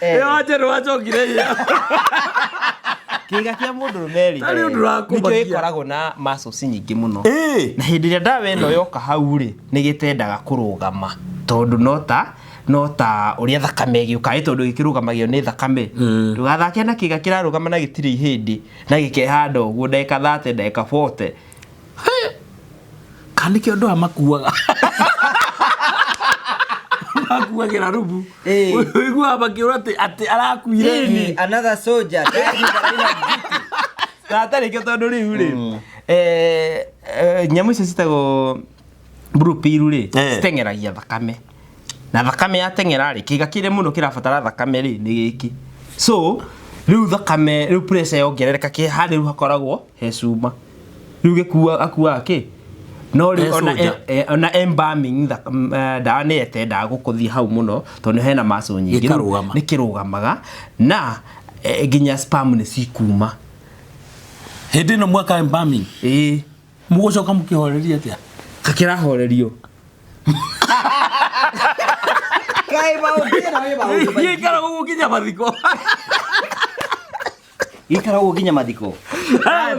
Ĩyo njerũ wacokire hinya. Kĩga kĩa mũndũrũme rĩ, Tarĩ ũndũ ũrakũmakia. nĩkĩo gĩkoragwo na muscles nyingĩ mũno. Ĩĩ. Na hĩndĩ ĩrĩa ndawa ĩno yoka hau rĩ, nĩ gĩtendaga kũrũgama tondũ no ta ũrĩa thakame ĩgĩũka ĩ, tondũ gĩkĩrũgamagio nĩ thakame. Ndũgathake na kĩga kĩrarũgama na gĩtirĩ ihĩndĩ na gĩkehanda ũguo ndagĩka 30, ndagĩka 40. Kana nĩkĩo andũ aya makuaga makuagĩra rubu. Ĩĩ. Ũiguaga makiũra atĩ arakuire. Ĩĩ, another soldier died in the line of duty. Na atarĩ kĩo tondũ rĩu rĩ, nyamũ icio citagwo blue pill rĩ, citeng'eragia thakame, na thakame yateng'era rĩ, kĩga kĩrĩa mũno kĩrabatara thakame rĩ nĩ gĩkĩ. So rĩu thakame rĩu pressure yongerereka, kĩ harĩ rĩu hakoragwo he cuma rĩu gĩkua akuaga kĩ no rĩu He ona soldier. Ona embalming ndawa nĩ yetendaga gũkũthiĩ hau mũno tondũ hena muscle nyingĩ. Rĩu Gĩkarũgama. Nĩ kĩrũgamaga na nginya sperm nĩ cikuma. Hĩndĩ ĩno mwaka embalming? Ĩĩ. Mũgũcoka mũkĩhoreria atĩa? Kakĩrahorerio. Kaĩ maũndũ ĩno ĩ maũndũ maingĩ. Gĩikara gũkũ nginya mathiko? Gĩikara ũguo nginya mathiko?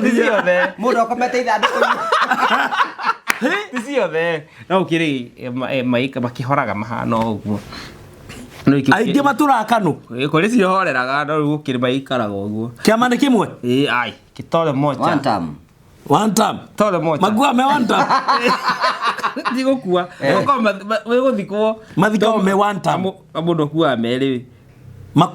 Ti ciothe. Mũndũ akomete ithandũkũ-inĩ. Ti ciothe, no gũkĩrĩ makĩhoraga mahana o ũguo. No Aingĩ matũraga kanũ. Kũrĩ cihoreraga, no rĩu gũkĩrĩ maikaraga ũguo. Kĩama nĩ kĩmwe? Ĩĩ, ai kĩtore mocha. One time. One time. Tore mocha. Makuaga me one time? Tigũkua wĩgũthikwo. Mathikagwo me one time? Mũndũ akuaga merĩ.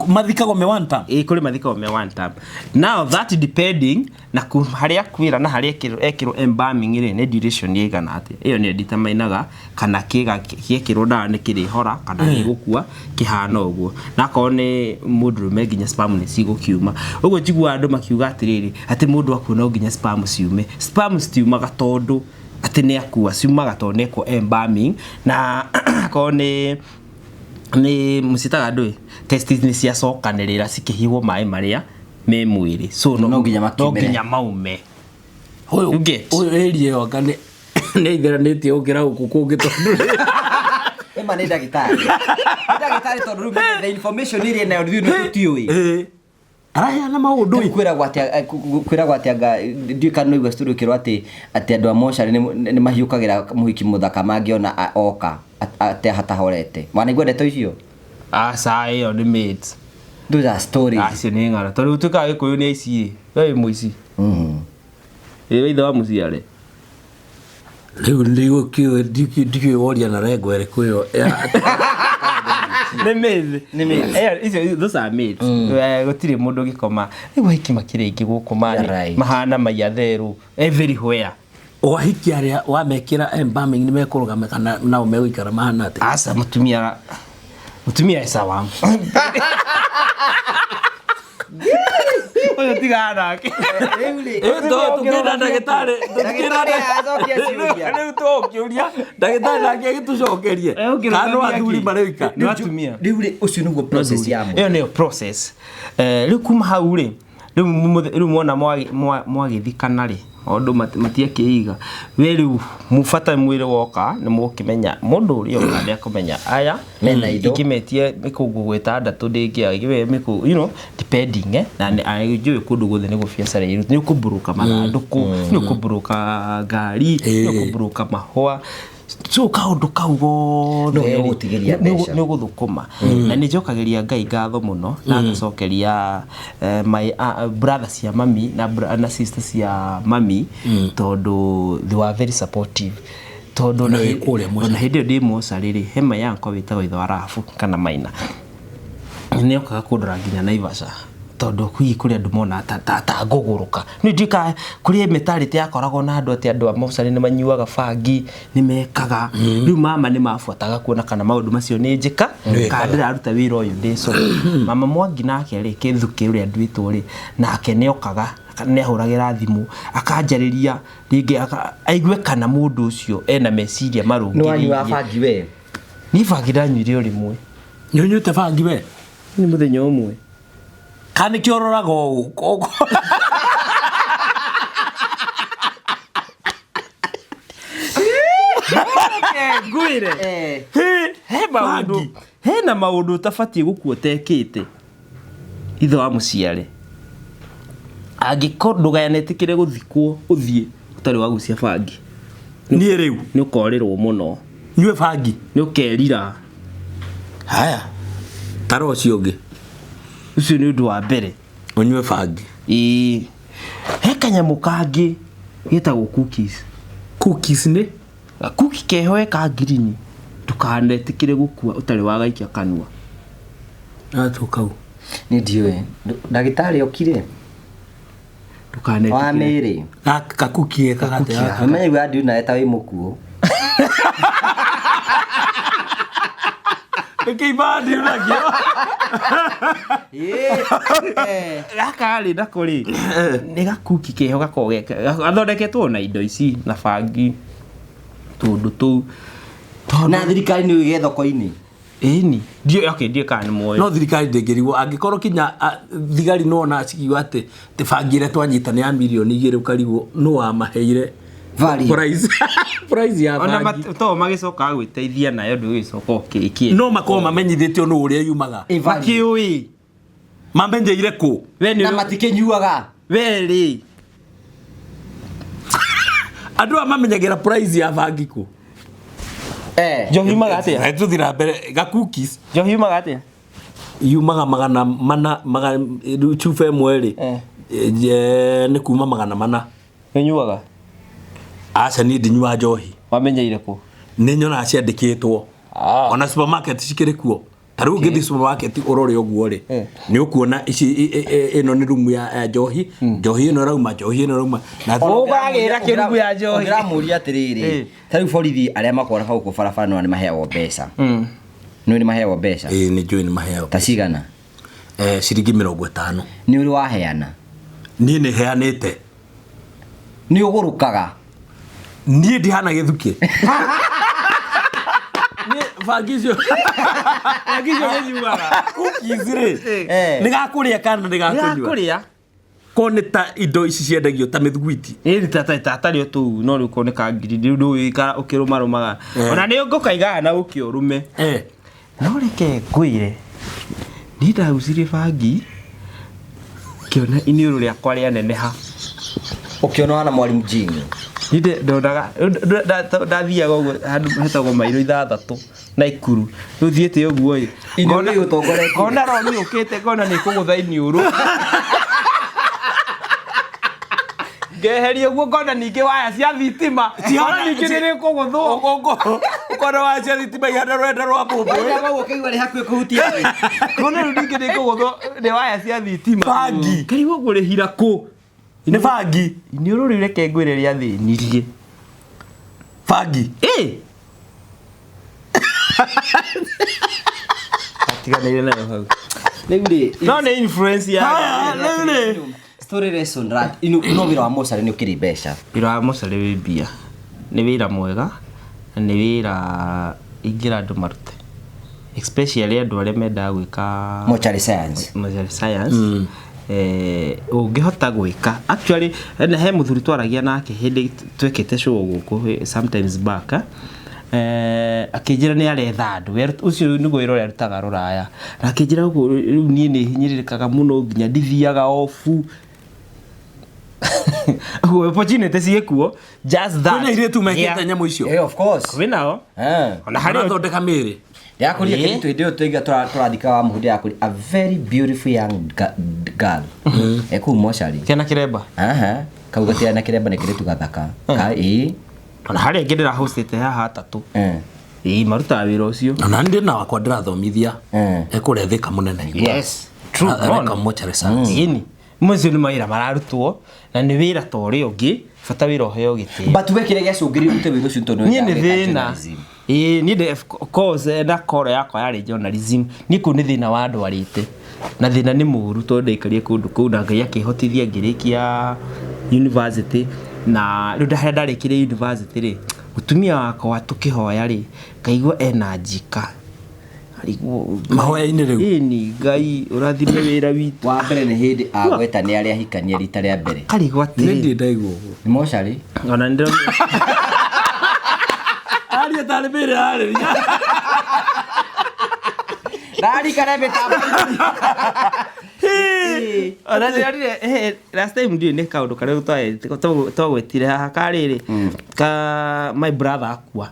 Mathikagwo me one time? Ĩĩ, kũrĩ mathikagwo me one time. Now that depending na harĩa akuĩra na harĩa ekĩrwo embalming rĩ, nĩ duration ĩigana atĩa. Ĩyo nĩyo determinaga kana kĩga gĩekĩrwo ndawa nĩ kĩrĩhora kana gĩgũkua kĩhana ũguo. Na akorwo nĩ mũndũrũme, nginya sperm nĩ cigũkiuma. Ũguo njiguaga andũ makiuga atĩrĩrĩ, atĩ mũndũ akua no nginya sperm ciume. Sperm citiumaga tondũ atĩ nĩ akua, ciumaga tondũ nĩ ekwo embalming. Na akorwo nĩ mũcitaga andũ ĩ, testes nĩ ciacokanĩrĩra cikĩhihwo maĩ marĩa me mwĩrĩ, so No nginya no makiumĩre. nginya maume. Ũyũ You get? Ũyũ ĩria ĩyo anga nĩ aithiranĩtie gũkĩra gũkũ kũngĩ tondũ Ĩma nĩ ndagĩtarĩ. Nĩ ndagĩtarĩ tondũ rĩu the information ĩrĩa nayo rĩu nĩ tũtiũĩ. Ĩĩ. Araheana maũndũ ĩ. Kwĩragwo atĩa, kwĩragwo atĩa, anga ndiũĩ kana no igua story ũkĩrwo atĩ andũ a mocarĩ nĩ mahiũkagĩra mũhiki mũthaka mangĩona oka atĩ hatahorete. Wanaigua ndeto icio? Aca, ĩyo nĩ mates. Those are stories. Acio nĩ ng'ano tondũ gũtuĩkaga gĩkũyũ nĩ aici ĩ, we wĩ mũici. Ĩ we ithe wa mũciare. Rĩu ndigũkĩũĩ, ndikĩũĩ woria na rengo ĩrĩkũ ĩyo Nĩ myth. Nĩ myth. Icio those are myths. Gũtirĩ mũndũ ũngĩkoma rĩu ahiki makĩrĩ aingĩ gũkũ mani. You're right. Mahana maiatherũ everywhere. Wahiki arĩa wamekĩra embalming nĩ mekũrũgama kana nao megũikara mahana atĩa? Aca, mũtumia esawa ũyũ tigana nake. Rĩu rĩ, Ĩ, tũkĩenda ndagĩtarĩ, tũkĩenda. Ndagĩtarĩ acokia ciũria. Rĩu tũkĩũria ndagĩtarĩ nake agĩtũcokerie Eh, ũkĩrũgamia kana no athuri kĩ? marĩ wika. Nĩ atumia. Rĩu rĩ, ũcio nĩguo process ya mũndũ. Ĩyo nĩyo process. Rĩu kuma hau rĩ, rĩu rĩu mwona mwagĩthikana rĩ, maũndũ matiakĩiga we rĩu mũbata mwĩrĩ woka nĩ mũkĩmenya mũndũ ũrĩa ũka nĩ akũmenya aya Mena indo. Ingĩmetie mĩkũngũ ĩtandatũ ndĩngĩaga ingĩmetia mĩkũngũ, depending na njũĩ kũndũ guothe nĩguo biacara ĩrĩ nĩ ũkũmburuka mathandũkũ, nĩ ũkũmburuka ngari, nĩ ũkũmburuka mahũa, so kaũndũ kau gothe No rĩ, nĩũgũtigĩria mbeca. Nĩ ũgũthũkũma. Na nĩ njokagĩria Ngai ngatho mũno na ngacokeria my brother cia mami na sister cia mami tondũ they were very supportive tondũ Ona wĩ kũrĩa mũciĩ. Ona hĩndĩ ĩyo ndĩ mocarĩ rĩ, he my uncle wĩtagwo ithe wa Rabu kana Maina, nĩ okaga kũndora nginya Naivasha tondũ hihi kũrĩ andũ monaga ta ngũgũrũka. Nĩ ndiũĩ kũrĩ mentality yakoragwo na andũ atĩ andũ a mocarĩ nĩ manyuaga bangi, nĩ mekaga. Rĩu mama nĩ mabuataga kuona kana maũndũ macio nĩ njĩka kana ndĩraruta wĩra ũyũ ndĩ sober. Mama Mwangi nake rĩ, kĩthukĩ ũrĩa nduĩtwo rĩ, nake nĩ okaga, nĩ ahũragĩra thimũ akanjarĩria rĩngĩ aigue kana mũndũ ũcio ena meciria Nĩ wanyua marũngĩrĩirie. Bangi we? Niĩ bangi ndanyuire o rĩmwe. Nĩ ũnyuĩte bangi we? Nĩ mũthenya ũmwe. Kana nĩkĩo ũroraga ũũ? Ngwĩre, he maũndũ, hena maũndũ ũtabatiĩ gũkua ũtekĩte ithe wa mũciare. Angĩkorwo ndũganetĩkĩre gũthikwo ũthiĩ ũtarĩ wagucia bangi. Niĩ rĩu Nĩ ũkorĩrwo mũno. Nyue bangi. Nĩ ũkerira. Haya, tara ũcio ũngĩ. Ũcio nĩ ũndũ wa mbere. Ũnyue bangi. Ĩĩ, he kanyamũ kangĩ getagwo cookies. Cookies nĩ? Gakuki keho ka ngirini, ndũkanetĩkĩre gũkua ũtarĩ wagaikia kanua. Atũ kau. Nĩ ndiũĩ ndagĩtarĩ okire wa Ndũkanetĩkĩre. mĩĩrĩ. Kakuki gekaga atĩa? Ũmenye gwa ndiũ nawe ta wĩ mũkuũ. Nĩkĩ ibandi unakio? Gaka rĩ, nako rĩ, nĩ gakuki keho gakoragwo gathondeketwo na indo ici na bangi, tũndũ tũu. Na thirikari nĩ ĩgĩ thoko-inĩ. Ĩni, ndiũ, okay, ndiũ kana nĩ moĩ. No thirikari ndĩngĩrigwo angĩkorwo kinya thigari nona cikiuga atĩ atĩ bangi ĩrĩa twanyita nĩ ya mirioni 2, ũkarigwo nũ wamaheire Value. Price ya Ona bangi. to magĩcokaga gwĩteithia nayo, ndũgĩcoka ũkĩkie. No makorwo mamenyithĩtio nũ ũrĩa yumaga. Makĩũĩ. Mamenyeire kũ? We Na nĩ matikĩnyuaga. we rĩ. Andũ aya mamenyagĩra price ya bangi kũ? Eh. Njohi yumaga atĩa? Tũthiĩ na mbere, ga cookies. Njohi yumaga atĩa? Yumaga 400, cuba ĩmwe rĩ, nĩ kuma 400. Nĩũnyuaga? Aca, niĩ ndinyuaga njohi. Wamenyeire kũ? Nĩ nyonaga ciandĩkĩtwo. Ah. Ona supermarket cikĩrĩ kuo. Ta rĩu ũngĩthiĩ supermarket ũrore ũguo rĩ, nĩ ũkuona ici, ĩno nĩ rumu ya njohi, njohi ĩno ĩrauma, njohi ĩno ĩrauma. Na Ũgagĩra kĩrungu ya njohi. Ũngĩramũria atĩrĩrĩ, ta rĩu borithi arĩa makoragwo hau gũkũ barabara nĩ maheagwo mbeca? Nĩ maheagwo mbeca? Ĩĩ, nĩ njũĩ nĩ maheagwo. Ta cigana? Ciringi 50. Nĩ ũrĩ waheana? Niĩ nĩ heanĩte. Nĩ ũgũrũkaga? Niĩ ndihana gĩthukĩ. Niĩ bangi icio. Bangi icio nĩnyuaga. Cookies rĩ, Eh. nĩ gakũrĩa kana nĩ gakũnyua? Gakũrĩa. Ko nĩ ta indo ici ciendagio ta mĩthiguiti. Ĩĩ, tatarĩ o tũu, no rĩu ko nĩ ka ngiri, rĩu ndũgĩikara ũkĩrũmarũmaga. Ona nĩ ngũkaigaga na ũkĩ ũrume. No reke ngwĩre, niĩ ndagucirie bangi ngĩona iniũrũ rĩakwa rĩaneneha. Ũkĩona wana mwalimu Jini. Niĩ ndonaga ndathiaga ũguo handũ hetagwo mairo 6 na Ikuru, rĩu thiĩte ũguo ĩ, Iniũrũ rĩgũtongoretie. ngona rori yũkĩte, ngona nĩ kũgũtha iniũrũ, ngeheria ũguo, ngona ningĩ waya cia thitima, ngona ningĩ nĩ rĩkũgũthwo. Ũkona waya cia thitima ihana rwenda rwa mbũmbũ. Ũguo ũkĩigua rĩ hakuhĩ kũhutia thĩ. Ngona rĩu ningĩ nĩ kũgũthwo nĩ waya cia thitima. Bangi. Ngarigwo ngũrĩhira kũ. Nĩ bangi. Iniũrũ rĩu reke ngwĩre rĩathĩnirie. Bangi. Ĩ, atiganĩire nayo hau. Rĩu rĩ, No nĩ influence ya Haya, rĩu rĩ. story lesson rat ino, no wĩra wa mocarĩ nĩ ũkĩrĩ mbeca? Wĩra wa mocarĩ wĩ mbia, nĩ wĩra mwega na nĩ wĩra ingĩra andũ marute, especially andũ arĩa mendaga gwĩka Mortuary science. Mortuary science. Ũngĩhota gwĩka, actually na he mũthuri twaragia nake hĩndĩ twekĩte show gũkũ, sometimes back, akĩnjĩra nĩ aretha andũ. Ũcio nĩguo wĩra ũrĩa arutaga rũraya, na akĩnjĩra ũguo rĩu niĩ nĩ hinyĩrĩrĩkaga mũno nginya ndithiaga obu. Ũguo opportunity ciĩkuo, just that. Kwĩna airĩtu mekĩte Yeah. nyamũ icio. Eh, of course. Kwĩnao. Eh. Ona harĩ Marathondeka mĩĩrĩ. Ndĩrakũria Ĩĩ. kĩndũ hĩndĩ ĩyo tũiga tũrathika wa mũhu, ndĩrakũria a very beautiful young girl e kũu mocarĩ. Kena kĩremba. Aha, kau gatirĩ na kĩremba, nĩ kĩrĩtu gathaka ka ĩĩ. Ona harĩ angĩ ndĩra hostĩte haha atatũ. Eh. Ĩĩ, marutaga wĩra ũcio. Na ndĩ na wakwa ndĩrathomithia. Eh. Ekũrĩa Thika mũnene. Yes, true. Areka mortuary science. Ĩni, macio nĩ mawĩra mararutwo na nĩ wĩra ta ũrĩa ũngĩ, bata wĩra ũheo gĩtĩo. But we kĩrĩa gĩacũngĩrĩirie ũrute wĩra ũcio nĩ tondũ Niĩ nĩwendaga nĩ gwĩka thĩna. journalism? Ĩĩ, niĩ ndĩ course na koro yakwa yarĩ journalism. Niĩ kũu nĩ thĩna wandwarĩte, na thĩna nĩ mũru tondũ ndaikarire kũndũ kũu na Ngai akĩhotithia ngĩrĩkia university. Na rĩu harĩa ndarĩkire university rĩ, mũtumia wakwa tũkĩhoya rĩ, ngaigua ena njika. Arigwo Mahoya-inĩ rĩu? Ĩni, Ngai ũrathime wĩra witũ. Wa mbere nĩ hĩndĩ agweta nĩ arĩa ahikania rita rĩa mbere. Karigwo Nĩ atĩrĩ, ndirĩ ndaigua ũguo. Nĩ mocarĩ. Ona nĩ Aria tarĩ mĩĩrĩ ararĩria. Ndarikana mĩtambo. Ona ndĩrarire last time ndiũĩ nĩ kaũndũ karĩa twagwetire haha karĩrĩ ka my brother akua.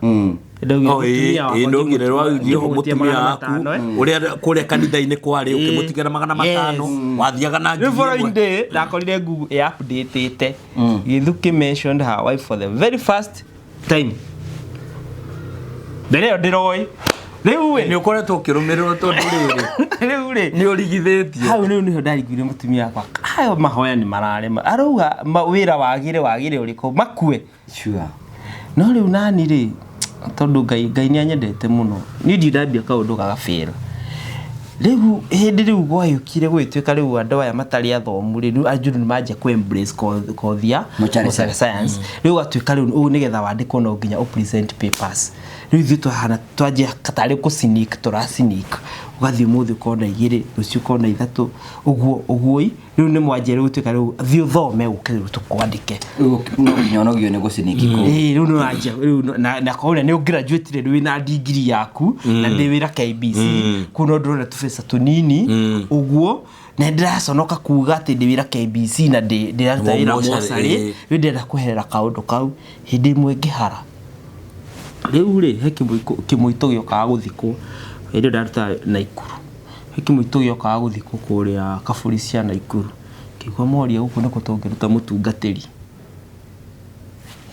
Ndaugire Oh, ĩĩ, mũtumia wakwa ĩĩ, ndaugire rwaugire ngĩmũtia mũtumia magana waku matano, eh. ũrĩa kũrĩa kanitha-inĩ kwarĩ Ĩĩ. ũkĩmũtigĩra magana matano Yes. wathiaga na Rĩu ngiri following ĩmwe. day ndakorire Google ĩ updatĩte Gĩthuki mentioned her wife for the very first time. Mbere ĩyo ndĩroĩ rĩu Nĩ ĩ ũkoretwo ũkĩrũmĩrĩrwo tondũ rĩrĩ rĩu rĩ nĩ ũrigithĩtie. Hau rĩu nĩho ndariguire mũtumia wakwa ayo mahoya nĩ mararema arauga wĩra wagĩre wagĩre ũrĩkũ makue. Sure. No rĩu nani rĩ, tondũ Ngai nĩ anyendete mũno, niĩ ndirĩ ndambia kaũndũ gagabĩra. Rĩu hĩndĩ rĩu gwagĩũkire gũgĩtuĩka rĩu andũ aya matarĩ athomu rĩ, rĩu anjuru nĩ manjia kũ embrace kothi ya Mortuary mortuary science. Rĩu gũgatuĩka rĩu ũũ nĩgetha wandĩkwo no nginya ũ present papers. Rĩu ithuĩ twahana twanjia tarĩ kũ sneak tũra sneak, ũgathiĩ ũmũthĩ ũkona igĩrĩ, rũciũ ũkona ithatũ, ũguo ũguo ĩ, rĩu nĩ mwanjia rĩu gũtuĩka rĩu thiĩ ũthome ũke rĩu tũkwandĩke. Rĩu no nginya ũnogio nĩ gũciniki kũu. Ĩĩ, rĩu nĩ wanjia rĩu na korwo nĩ ũgraduate rĩu wĩna degree yaku na ndĩ wĩra KBC kũu no ndĩrona tũbeca tũnini ũguo na ndĩraconoka kuga atĩ ndĩ wĩra KBC na ndĩraruta wĩra Mocarĩ, mocarĩ ĩĩ. rĩu ndĩrenda kweherera kaũndũ kau. Hĩndĩ ĩmwe ngĩhara rĩu rĩ, he kĩmũitũ gĩokaga gũthikwo hĩndĩ ĩyo ndarutaga Naikuru, he kĩmũitũ gĩokaga gũthikwo kũrĩa kaburi cia Naikuru, ngĩigua moria gũkũ nĩkũ tũngĩruta mũtungatĩri.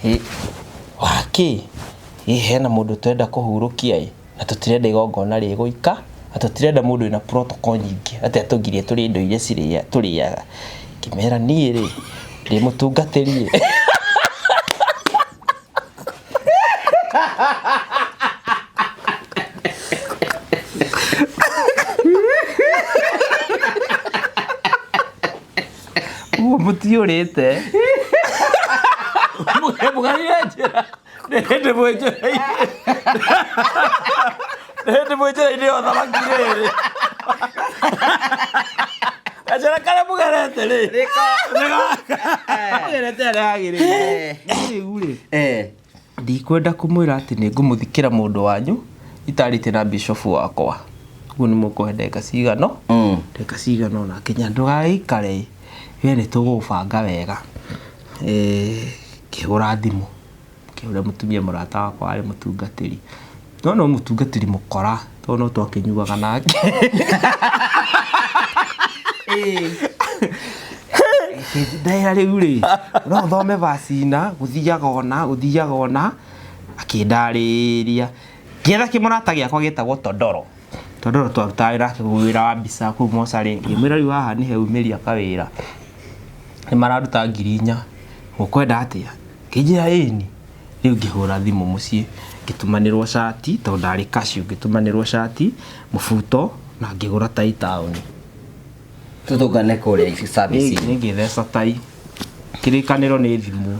Ĩ, wakĩ ĩ hena mũndũ tũrenda kũhurũkia ĩ na tũtirenda igongona rĩgũika na tũtirenda mũndũ wĩna protocol nyingĩ atĩ atũgirie tũrĩe indo iria tũrĩaga. Ngĩmera niĩ rĩ ndĩ mũtungatĩri ĩ. Ũguo mũtiũrĩte. Mũgarire njĩra nĩ hĩndĩ mwĩ njĩra-inĩ, nĩ hĩndĩ mwĩ njĩra-inĩ ya ũthamaki rĩrĩ gacĩra karĩa mũgerete rĩ nĩ gaka. Mũgerete harĩa hagĩrĩire. Rĩu rĩ Eh. ndikwenda kũmwĩra atĩ nĩ ngũmũthikĩra mũndũ wanyu itarĩte na bishop wakwa, ũguo nĩ mũkũhe ndagĩka cigano ndagĩka cigana ũna nginya ndũgagĩikare we nĩ tũgũbanga wega. Ngĩhũra thimũ ngĩhũra mũtumia mũrata wakwa warĩ mũtungatĩri, no no mũtungatĩri mũkora tondũ no twakĩnyuaga nake. Ndaĩra rĩu rĩ no ũthome vacina gũthiaga ona gũthiaga ona, akĩndarĩria ngĩetha kĩmũrata gĩakwa gĩtagwo Tondoro. Tondoro twarutaga wĩra wĩra wa mbica kũu mocarĩ, ngĩmwĩra rĩu haha nĩ heumĩria kawĩra nĩ mararuta 4,000 ũkwenda atĩa, kĩnjĩra ĩni. Rĩu ngĩhũra thimũ mũciĩ ngĩtũmanĩrwo cati tondũ ndarĩ cashew, ngĩtũmanĩrwo cati mũbuto na ngĩgũra tai taũni. Tũtũngane kũrĩa service. Nĩ ngĩtheca tai kĩrĩkanĩro nĩ thimũ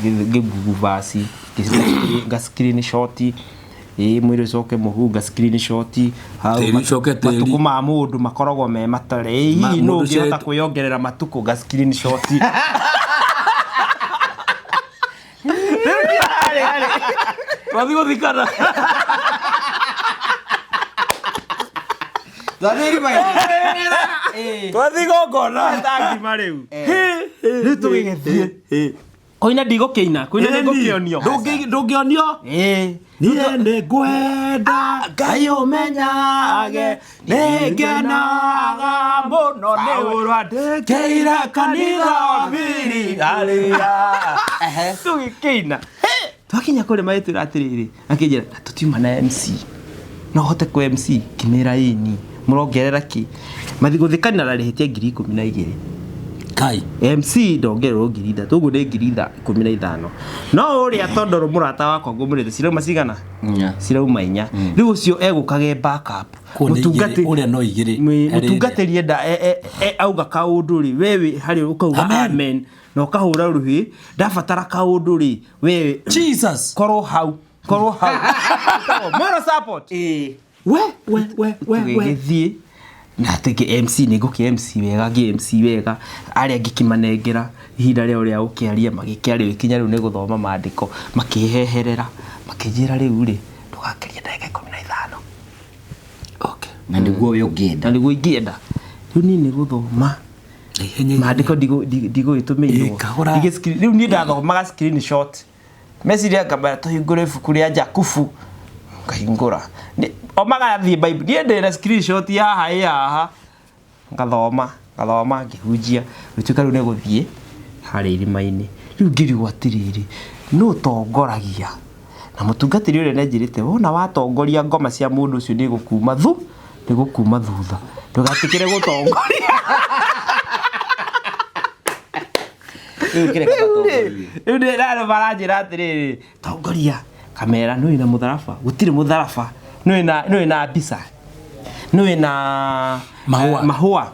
ngĩgugu vaci nga screenshot ĩ mwĩrĩ ũcoke mũhu nga screenshot hau Tĩri ũcoke tĩri. matukũ ma mũndũ makoragwo me matare ĩ Ma- hihi nũ mũndũ ũngĩhota ũcio- kwĩyongerera matukũ nga screenshot. Twathiĩ gũthikana. Twathiĩ igongona. Ngima rĩu rĩu tũgĩgĩthiĩ kũina ndigũkĩina kũina nĩngũkĩonio. Ndũngĩonio. Ĩĩ. Niĩ nĩ ngwenda Ngai ũmenyage nĩ ngenaga mũno nĩ Paũlũ andĩkĩire kanitha wa biri arĩa tũgĩkĩina twakinya kũrĩa magĩtwĩra atĩrĩrĩ akĩnjĩra na tũtiuma na MC no hote kũ MC ngĩmĩra ĩni mũrongerera kĩ mathi gũthikana rarĩhĩtie 12,000. Kai. MC ndongererwo 3,000 ũguo nĩ 15,000 no ũrĩa Tondoro mũrata wakwa ngũmũrĩte cirauma cigana? Inya. Cirauma inya. Rĩu ũcio egũkage backup. Kũu nĩ igĩrĩ, ũrĩa no igĩrĩ, harĩ Mũtungatĩri enda auga kaũndũ rĩ wewe harĩ ũkauga Amen. amen na ũkahũra rũhĩ ndabatara kaũndũ rĩ wewe Jesus. korwo hau korwo hau moral support. Ĩĩ. We we we we we. Tũgĩgĩthiĩ na atĩ ngĩ MC nĩ ngũkĩ MC wega ngĩ MC wega arĩa ngĩkĩmanengera ihinda rĩao rĩa gũkĩaria magĩkĩaria ikinya rĩu nĩ gũthoma maandĩko makĩheherera makĩnjĩra rĩu rĩ ndũgakĩrie ndagĩka 15. Okay. Na nĩguo we ũngĩenda. Na nĩguo ingĩenda rĩu niĩ nĩ gũthoma Ihenya, ihenya. Maandĩko ndigũgĩtũmĩirwo. Ĩ, kahora. Rĩu niĩ ndathomaga screenshot meciria ngamba tũhingũre ibuku rĩa Jakubu ngahingũra. O magathiĩ Bible, niĩ ndĩna screenshot haha ĩ haha, ngathoma ngathoma ngĩhunjia, gũtuĩka rĩu nĩ gũthiĩ harĩa irima-inĩ. Rĩu ngĩrigwo atĩrĩrĩ, nũ ũtongoragia? Na mũtungatĩri ũrĩa nĩanjĩrĩte, wona watongoria ngoma cia mũndũ ũcio nĩ gũkuma thu nĩ gũkuma thutha, ndũgatĩkĩre gũtongoria. Rĩu kĩreka matongorie. Rĩu nĩ raro maranjĩra atĩrĩrĩ, tongoria kamera, nĩ wĩna mũtharaba? Gũtirĩ mũtharaba. Nĩ wĩna mbica? Nĩ wĩna Mahũa. Mahũa.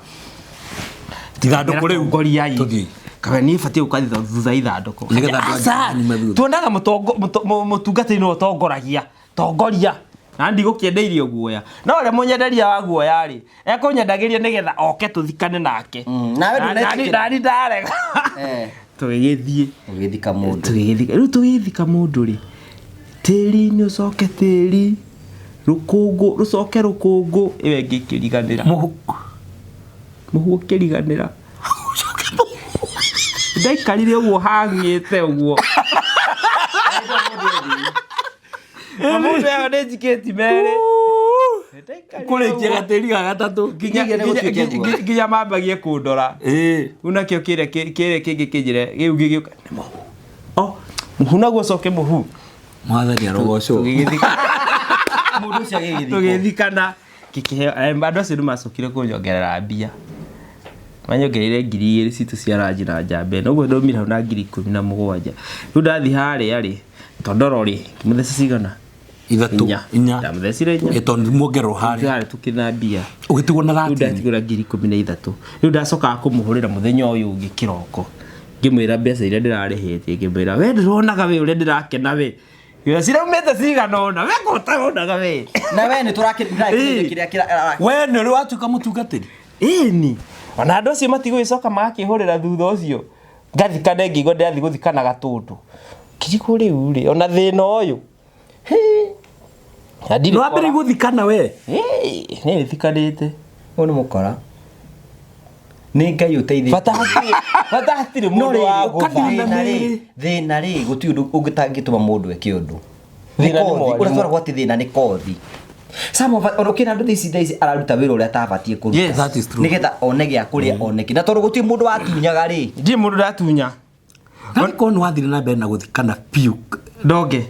Ithandũkũ rĩu. Tongoria i. Tũthiĩ. Kamera niĩ batiĩ gũka thutha ithandũkũ. Nĩgetha andũ angĩ Aca, manyume thutha. tuonaga mũtungatĩri nĩwe ũtongoragia, tongoria na ndigũkĩendeirio guoya, no ũrĩa mũnyenderia wa guoya rĩ, ekũnyendagĩria nĩgetha oke tũthikane nake. Nawe ndũnetĩkĩra. Nani ndarega. Eh. Tũgĩgĩthiĩ. Ũgĩthika mũndũ. Tũgĩgĩthika. Rĩu tũgĩthika mũndũ rĩ, tĩri nĩ ũcoke tĩri, rũkũngũ rũcoke rũkũngũ, ĩyo ĩngĩ ĩkĩriganĩra. Mũhu. Mũhu ũkĩriganĩra. Ndaikarire ũguo hang'ĩte ũguo. Na mũndũ ĩyo nĩ njikĩti merĩ. Kũrĩkia gatĩri ga gatatũ. Nginya gũtuĩke guo. Nginya mambagie kũndora. Ĩĩ. Rĩu nakĩo kĩrĩa kĩrĩa kĩngĩ kĩnjĩre gĩu gĩgĩũka nĩ mũhu. O mũhu naguo ũcoke mũhu. Mwathani arogocwo. Tũgĩgĩthika. Mũndũ ũcio agĩgĩthikwo. Tũgĩthikana. Ngĩkĩheo andũ acio nĩ macokire kũnyongerera mbia. Manyongereire 2000 citũ cia ranji na njambe. Ũguo ndaumire hau na 17,000. Rĩu ndathiĩ harĩa rĩ, tondoro rĩ, ngĩmũtheca cigana? Ithatũ. Inya. Inya. Ndamũthecire inya. Ĩ, tondũ muongererwo harĩa. Harĩa tũkĩthambia. Ũgĩtigwo na Rĩu 13. ndatigwo na 13,000. Rĩu ndacokaga kũmũhũrĩra mũthenya ũyũ ũngĩ kĩroko. Ngĩmwĩra mbeca iria ndĩrarĩhĩte, ngĩmwĩra we ndĩronaga we ũrĩa ndĩrakena we. Ngĩmwĩra ciraumĩte cigana ũna, we ko ũtaronaga we. Na we nĩ tũrakĩrĩria kĩrĩa kĩra We nĩ ũrĩ watuĩka mũtungatĩri? Ĩni. Ona andũ acio matigũgĩcoka magakĩhũrĩra thutha ũcio. Ngathikane ngĩigua ndĩrathiĩ gũthikana gatũndũ. Ngĩrigwo rĩu rĩ, ona thĩna ũyũ. Hĩ. Na ndirĩ Nĩ wambĩrĩirie gũthikana we? Ĩĩ, nĩ thikanĩte. Ũyũ nĩ mũkora. Nĩ Ngai ũteithĩtie. Bata hatirĩ, bata hatirĩ No mũndũ rĩrĩ, wa gũtha. thĩna rĩ, thĩna rĩ, gũtirĩ ũndũ ũngĩtangĩtũma mũndũ eke ũndũ. Nĩ Thĩna nĩ kothi, mwarimũ. ũrĩa twaragwo atĩ thĩna nĩ kothi. Some of us, ona ũkĩra andũ thaa ici araruta wĩra ũrĩa atabatiĩ kũruta. Yes. That is true. Nĩgetha one gĩa kũrĩa one kĩ. Na tondũ gũtirĩ mũndũ watunyaga rĩ, Ndirĩ mũndũ ndatunya. Angĩkorwo nĩ wathire na mbere na gũthikana biũ. Ndonge.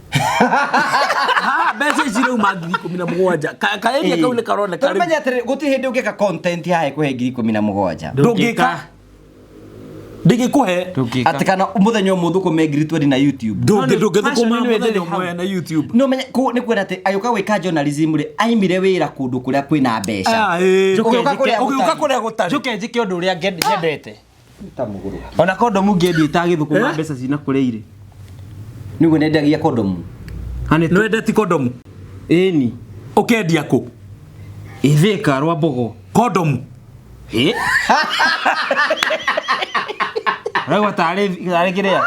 Ha, mbeca ici rĩu 17,000. Kaeria kau nĩ karoneka Tondũ rĩu. menya atĩrĩrĩ, gũtirĩ hĩndĩ ũngĩka content haha ĩkũhe 17,000. Ndũngĩka. Ndingĩkũhe. Ndũngĩka. Atĩ kana mũthenya ũmwe ũthũkũme 20,000 na YouTube. Ndũngĩthũkũma Passion nĩ mũthenya ĩndĩrĩ hau. ũmwe na YouTube. No menye nĩ kwenda atĩ agĩũka gwĩka journalism rĩ, aimire wĩra kũndũ kũrĩa kwĩna mbeca. Ah, ĩĩ. Ũgĩũka kũrĩa Ũgĩũka gũtarĩ. kũrĩa gũtarĩ. Njuke njĩke ũndũ ũrĩa nyendete. Ta mũgũrũki. Ona kondomu ngĩendia itagĩthũkũma mbeca cina kũrĩa irĩ. Nĩguo nendagia kondomu. Nĩ wendeti kondomu? Ĩni. Ũkendia kũ? Ithĩka rwa mbogo. Kondomu. Ĩ. Ũraigua tarĩ tarĩ kĩrĩa?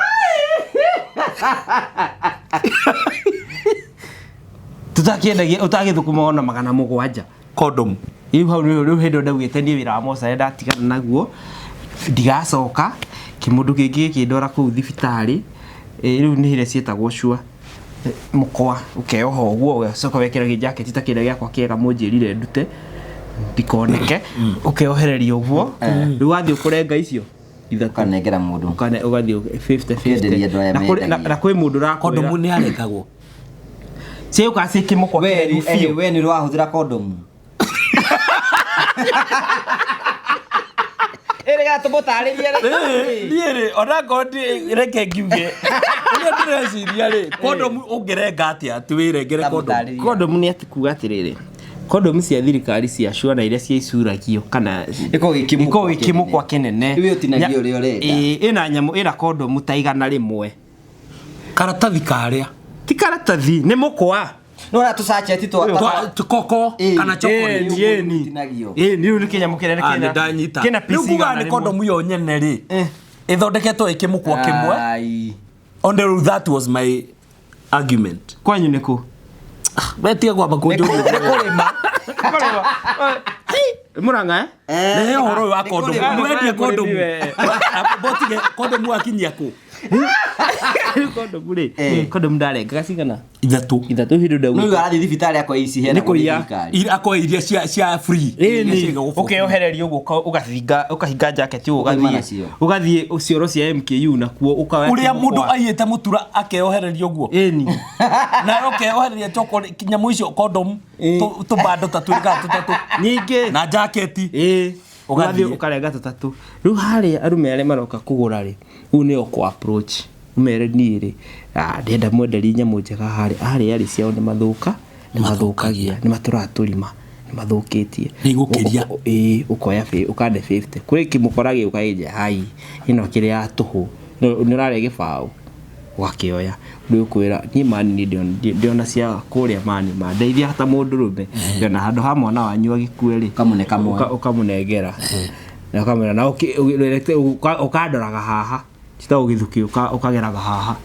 Tũtakĩendagia ũtagĩthũkũma ona 700. Kondomu. Rĩu hau nĩho rĩu hĩndĩ ĩyo ndaugĩte niĩ wĩra wa mocarĩ ndatigana naguo ndigacoka kĩmũndũ kĩngĩ gĩkĩndwara kũu thibitarĩ. Rĩu nĩ iria ciĩtagwo cua mũkwa ũkeoha ũguo ũgacoka wekĩra gĩjaketi ta kĩrĩa gĩakwa kĩega mũnjĩrire ndute ndikoneke ũkeohereria ũguo rĩu wathiĩ ũkũrenga icio ithatũ Ũkanengera mũndũ. Ũgathiĩ 50 Ũkenderia andũ aya 50 mendagia. na kwĩ mũndũ ũrakwĩra Kondomu nĩ yarengagwo. ciũkaga ciĩ kĩmũkwa We kĩraihu biũ. we nĩ ũrahũthĩra kondomu. Ĩrĩ gatũmũtarĩrie rĩ. Niĩ rĩ, onakorwo reke ngiuge ũrĩa ndĩreciria rĩ, kondomu ũngĩrenga atĩa atĩ wĩrengere kondomu? Tamũtarĩrie. Kondomu nĩ atĩ kuga atĩrĩrĩ, kondomu cia thirikari cia cua na iria cia icuragio kana Ĩkoragwo ĩ kĩmũkwa ikoragwo ĩ kĩmũkwa kĩnene. Rĩu ũtinagia ũrĩa ũrenda. Ĩĩ, ĩna nyamũ ĩna kondomu ta 100. Karatathi karĩa. Ti karatathi, nĩ mũkwa. No na tũcacheti twa Koko Ĩĩ. kana chocolate. Ĩĩ, nĩ. Ũtinagio. Ĩĩ, nĩ rĩu nĩ kĩnyamũ kĩnene Ah, kĩna nĩ ndanyita. kĩna Rĩu piece kugaga igana nĩ rĩmwe. kondomu yo nyene rĩ, Eh. ĩthondeketwo ĩ kĩmũkwa kĩmwe. Ai. On the that was my argument. Kwanyu nĩ kũ? We tiga kwamba Nĩ kũnjũria. kũrĩma. Kũrĩma. Mũrang'a eh? Rehe ũhoro ũyũ wa Nĩ kondomu kũrĩma. mwendia kondomu Nĩ botige kondomu akinyia kũ Rĩu kondomu rĩ, kondomu ndarengaga cigana? Ithatũ. Ithatũ hĩndĩ No ndauga. rĩu arathiĩ thibitarĩ akoya ici Nĩ heanagwo nĩ kũiya. thirikari. Akoya iria cia free. Iria Ĩni, ciigagwo for free. ũkeohereria ũguo ũgahinga ũkahinga jacket ũguo Ũkaima ũgathiĩ nacio. ũgathiĩ cioro cia MKU nakuo ũkoya Ũrĩa mũndũ kĩmũkwa. aiyĩte mũtura akeohereria ũguo. Ĩni. Nawe ũkeohereria chocolate nyamũ icio kondomu tũbando ta twĩrĩ kana tũtatũ Ningĩ. na jaketi. Ĩĩ. Ũgathiĩ. Ũgathiĩ ũkarenga tũtatũ. Rĩu harĩa arũme arĩa maroka kũgũra rĩ, rĩu nĩo kũ approach. Ũmere niĩ rĩ, ah, ndĩrenda mwenderie nyamũ njega harĩa. Harĩa rĩ ciao nĩ mathũka, nĩ mathũkagia, nĩ matũraga tũrima, nĩ mathũkĩtie. Nĩ igũkĩria. Ĩĩ, ũkoya ũkande 50. Kũrĩ kĩmũkora gĩũka kĩnja, hai, ĩno kĩrĩ ya tũhũ. Nĩ ũrarĩa gĩbaũ. Ũgakĩoya. Rĩu ũkwĩra, niĩ mani niĩ ndĩona cia kũrĩa mani ma ndeithia ta mũndũrũme. Ndĩona handũ ha mwana wanyu agĩkue rĩ. Ũkamũne kamwe. Ũkamũnengera. Na ũkamwĩra na ũkandoraga haha. Ti ta ũgĩthukĩ ũkageraga haha.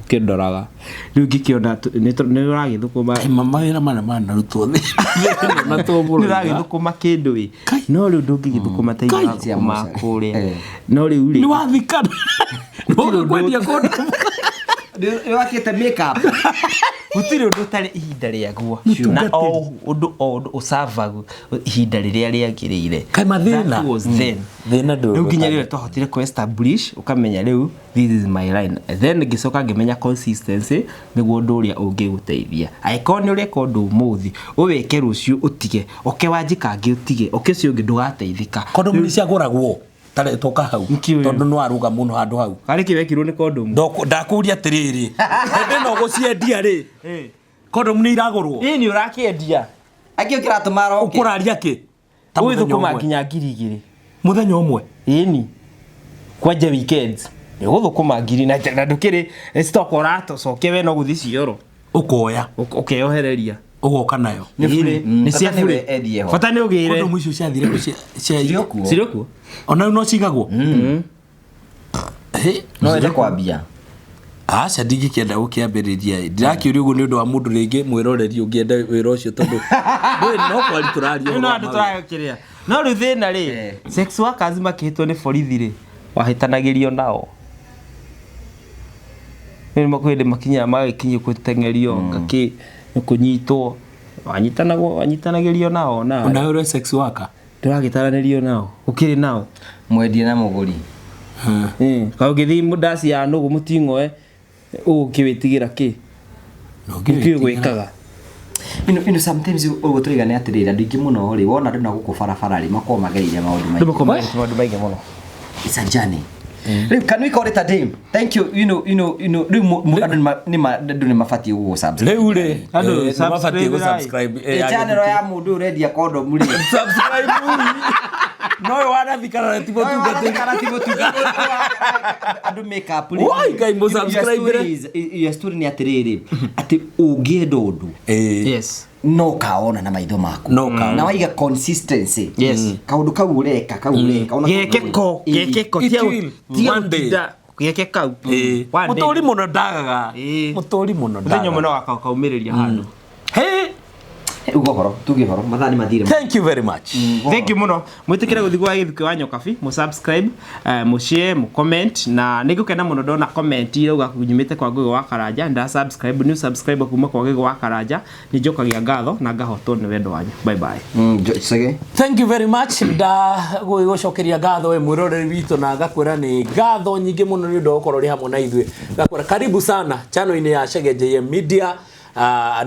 Ũkĩndoraga. Rĩu ngĩkĩona nĩ ũragĩthũkũma Kaĩ mawĩra marĩa manarutwo thĩ na nĩ ũragĩthũkũma kĩndũ ĩ. No rĩu ndũngĩgĩthũkũma ta Kai. irathũkũma kũrĩa. Eh. No rĩu rĩ. Nĩ wathikana nĩ kwendia kondomu. Nĩ wakĩte makeup. Gũtirĩ ũndũ ũtarĩ ihinda rĩaguo na o ũndũ o ũndũ ũcavagu ihinda rĩrĩa rĩagĩrĩire. Kaĩ mathĩna. That was then. Thĩna ndũrĩ Rĩu nginya ũtarĩ. rĩrĩa twahotire kũ establish ũkamenya rĩu this is my line, then ngĩcoka ngĩmenya consistency nĩguo ũndũ ũrĩa ũngĩgũteithia. Angĩkorwo nĩ ũreka ũndũ ũmũthĩ ũwĩke rũciũ ũtige oke wanjĩ kangĩ ũtige oke ũcio ũngĩ ndũgateithĩka. Kondomu nĩ ciagũragwo tarĩ toka hau. Nĩkĩo. Tondũ nĩ waruga mũno handũ hau. Karĩ kĩ wekirwo nĩ kondomu? Ndakũria atĩrĩrĩ, hĩndĩ ĩno ũgũciendia rĩ, kondomu nĩ iragũrwo? Ĩĩ nĩ ũrakĩendia. Akĩo kĩratũma aroke. Ũkũraria kĩ Ta mũthenya Ũgĩthũkũma ũmwe. nginya 2000. Mũthenya ũmwe. Ĩni kwanja weekends nĩ ũgũthũkũma ngiri na na ndũkĩrĩ stock ũratũcokia we no gũthiĩ cioro. Ũkoya. Ũkeohereria. Ũgoka nayo. Nĩ bure. Ĩni, nĩ cia Bata nĩwe bure. endie ho. Bata nĩ ũgĩre. Kondomu icio ciathire kũ Cirĩ kuo. Cirĩ kuo. Ona rĩu no cigagwo. Hĩ. No wende kwambia. Aca ndingĩkĩenda gũkĩambĩrĩria ĩ. Ndirakĩũria ũguo nĩ ũndũ wa mũndũ rĩngĩ mwĩroreri ũngĩenda wĩra ũcio tondũ ndũĩ no kwari tũraria Rĩu ũhoro no wa andũ mawĩra. tũrakĩrĩa. No rĩu thĩna rĩ, sex workers makĩhĩtwo nĩ borithi rĩ, wahĩtanagĩrio nao. Rĩu nĩ hĩndĩ makinyaga magagĩkinyio gũteng'erio ngakĩ kũnyitwo wanyitanagwo wanyitanagĩrio nao na Ona ũrĩ sex worker. ndũragĩtaranĩrio nao ũkĩrĩ nao. Mwendia na mũgũri. Kaĩ ũngĩthiĩ ndaci ya nũgũ mũting'oe ũgũkĩwĩtigĩra kĩ? Nĩkĩĩ gwĩkaga? Sometimes ũguo tũraiga nĩ atĩrĩrĩ andũ aingĩ mũno rĩ wona andũ na gũkũ barabara rĩ makoragwo magereire maũndũ maingĩ. Andũ makoragwo magereire maũndũ maingĩ mũno. It's a journey. Rĩu can we call it a day? Thank you. Rĩu andũ nĩ mabatiĩ gũgũ subscribe. Rĩu rĩ, Andũ, nĩ mabatiĩ subscribe gũ-subscribe, Ĩ channel ya mũndũ ũrendia kondomu rĩ. Subscribe. No ũyũ wanathikana na ti mũtungatĩri. Kana ti mũtungatĩri, andũ makeup rĩ. Woi, Ngai, mũsubscribe rĩ. Your story nĩ atĩrĩrĩ atĩ ũngĩenda ũndũ Yes. no ũkaona na maitho maku. No ũkaona. Na waiga consistency. Yes. Kaũndũ kau ũreka kau ũreka ona Geke ko, Ĩ. geke ko, It tia will. tia One day. gũtinda geke kau. One day. Mũtũri mũno ndagaga. Ĩ. Mũtũri mũno Mũthenya ũmwe ndagaga. no gakaumĩrĩria handũ. Hey, Uga ũhoro, tuge ũhoro, mathaa nĩ mathire. thank you very much. Thank you mũno mwĩtĩkĩre gũthiĩ gwa Gĩthukĩ wa Nyokabi mũ subscribe, mũ share, mũ comment na nĩ ngũkena mũno ndona comment irauga nyumĩte kwa Ngũgĩ wa Karanja nda subscribe new subscriber kuma kwa Ngũgĩ wa Karanja nĩ njokagia ngatho na ngahotwo nĩ wendo wanyu. Bye bye. Chege. Thank you very much. Nda gũgĩgũcokeria ngatho we mwĩroreri witũ na ngakwĩra nĩ ngatho nyingĩ mũno nĩ ũndũ wa gũkorwo ũrĩ hamwe na ithuĩ. Ngakwĩra karibu sana channel-inĩ ya Chege JM Media.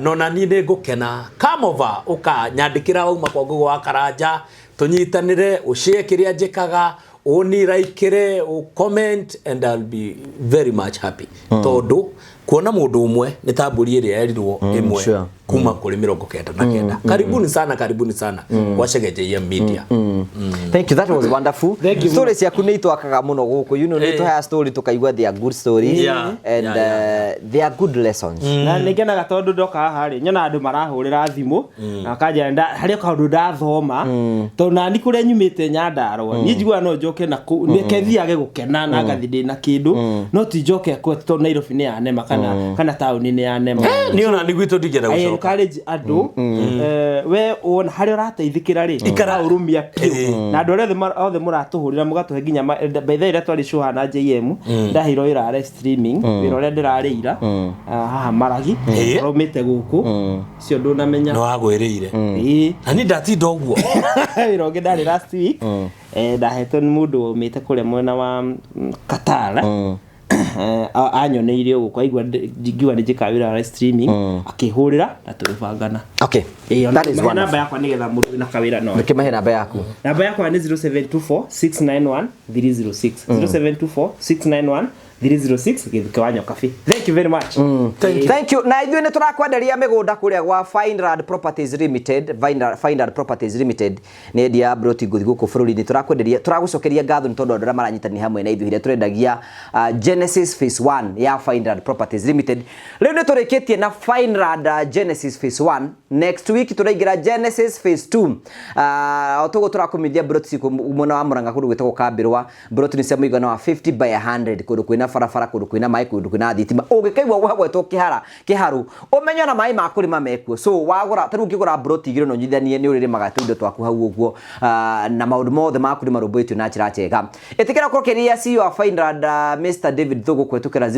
No na niĩ nĩ ngũkena. Come over ũkanyandĩkĩra wauma kwa Ngũgĩ wa Karanja tũnyitanĩre ũshare kĩrĩa njĩkaga ũniraikĩre ũ comment and I'll be very much happy. Tondũ kuona mũndũ ũmwe nĩ ta mbũri ĩrĩa yerirwo ĩmwe sure. kuma kũrĩ 99. Karibuni sana, karibuni sana kwa Chege JM Media. Thank you. That was wonderful. Thank you. Stories ciaku nĩ itwakaga mũno gũkũ. Nĩ tũheaga story tũkaigua they are good stories and they are good lessons. Na nĩ ngenaga tondũ ndoka haha rĩ nyona andũ marahũrĩra thimũ na makanjĩra harĩ kaũndũ ndathoma tondũ nani kũrĩa nyumĩte Nyandarũa niĩ njiguaga no njoke na kũu reke thiage gũkena na ngathi ndĩ na kĩndũ no ti njoke kũ tondũ Nairobi nĩ yanema kana kana taũni-inĩ ya Nema. Niĩ ona nĩ gwitũ ndingĩenda I gũcoka. Encourage andũ, we wona harĩa ũrateithĩkĩra rĩ, Ikara. ũrũmia biũ. Na andũ arĩa othe mũratũhũrĩra mũgatũhe nginya by the way, rĩrĩa twarĩ show haha na JM, ndaheirwo wĩra wa live streaming, wĩra ũrĩa ndĩrarĩira haha Maragi ũraumĩte gũkũ ũcio ndũnamenya. Nĩ wagwĩrĩire. Ĩĩ. Na niĩ ndatinda ũguo. Wĩra ũngĩ ndarĩ last week, ndahetwo nĩ mũndũ waumĩte kũrĩa mwena wa Qatar. Anyoneire gũkũ aigua ngiuga nĩ njĩkaga wĩra wa live streaming, akĩhũrĩra na tũgĩbangana. Ĩĩ, ona That is mahe wonderful. namba yakwa nĩgetha mũndũ wĩna kawĩra no Nĩkĩmahe namba yaku. Namba yakwa nĩ 0724 691 306, 0724 691 306, Gĩthukĩ wa Nyokabi. Thank you very much. Thank you. Na ithuĩ nĩ tũrakwenderia mĩgũnda kũrĩa gwa Fineland Properties Limited. Fineland Properties Limited nĩ endia ya broti ngũthi gũkũ bũrũri-inĩ. Tũrakwenderia, tũragũcokeria ngatho nĩ tondũ andũ arĩa maranyitanĩra hamwe na ithuĩ hĩrĩa tũrendagia Genesis Phase 1 ya Fineland Properties Limited. Rĩu nĩ tũrĩkĩtie na Fineland Genesis Phase 1. Next week tũraingĩra Genesis Phase 2. O toguo tũrakũmithia broti ciku mwena wa Murang'a kũndũ gwĩtagwo Kambĩrwa. Broti nĩ cia mũigana wa 50 by 100, kũndũ kwĩna barabara, kũndũ kwĩna maĩ, kũndũ kwĩna thitima. Ũngĩkaigua gwagwetwo kĩhara kĩharu, ũmenye ona maĩ ma kũrĩma mekuo. So wagũra ta rĩu ũngĩgũra broti igĩrĩ na ũnyitithanie nĩ ũrĩrĩmaga tũindo twaku hau ũguo, na maũndũ mothe ma kũrĩma rũmbũĩtio na njĩra njega. Ĩtĩkĩra gũkorwo ũkĩria CEO wa Fineland, Mr David Thugu, kũhetũkĩra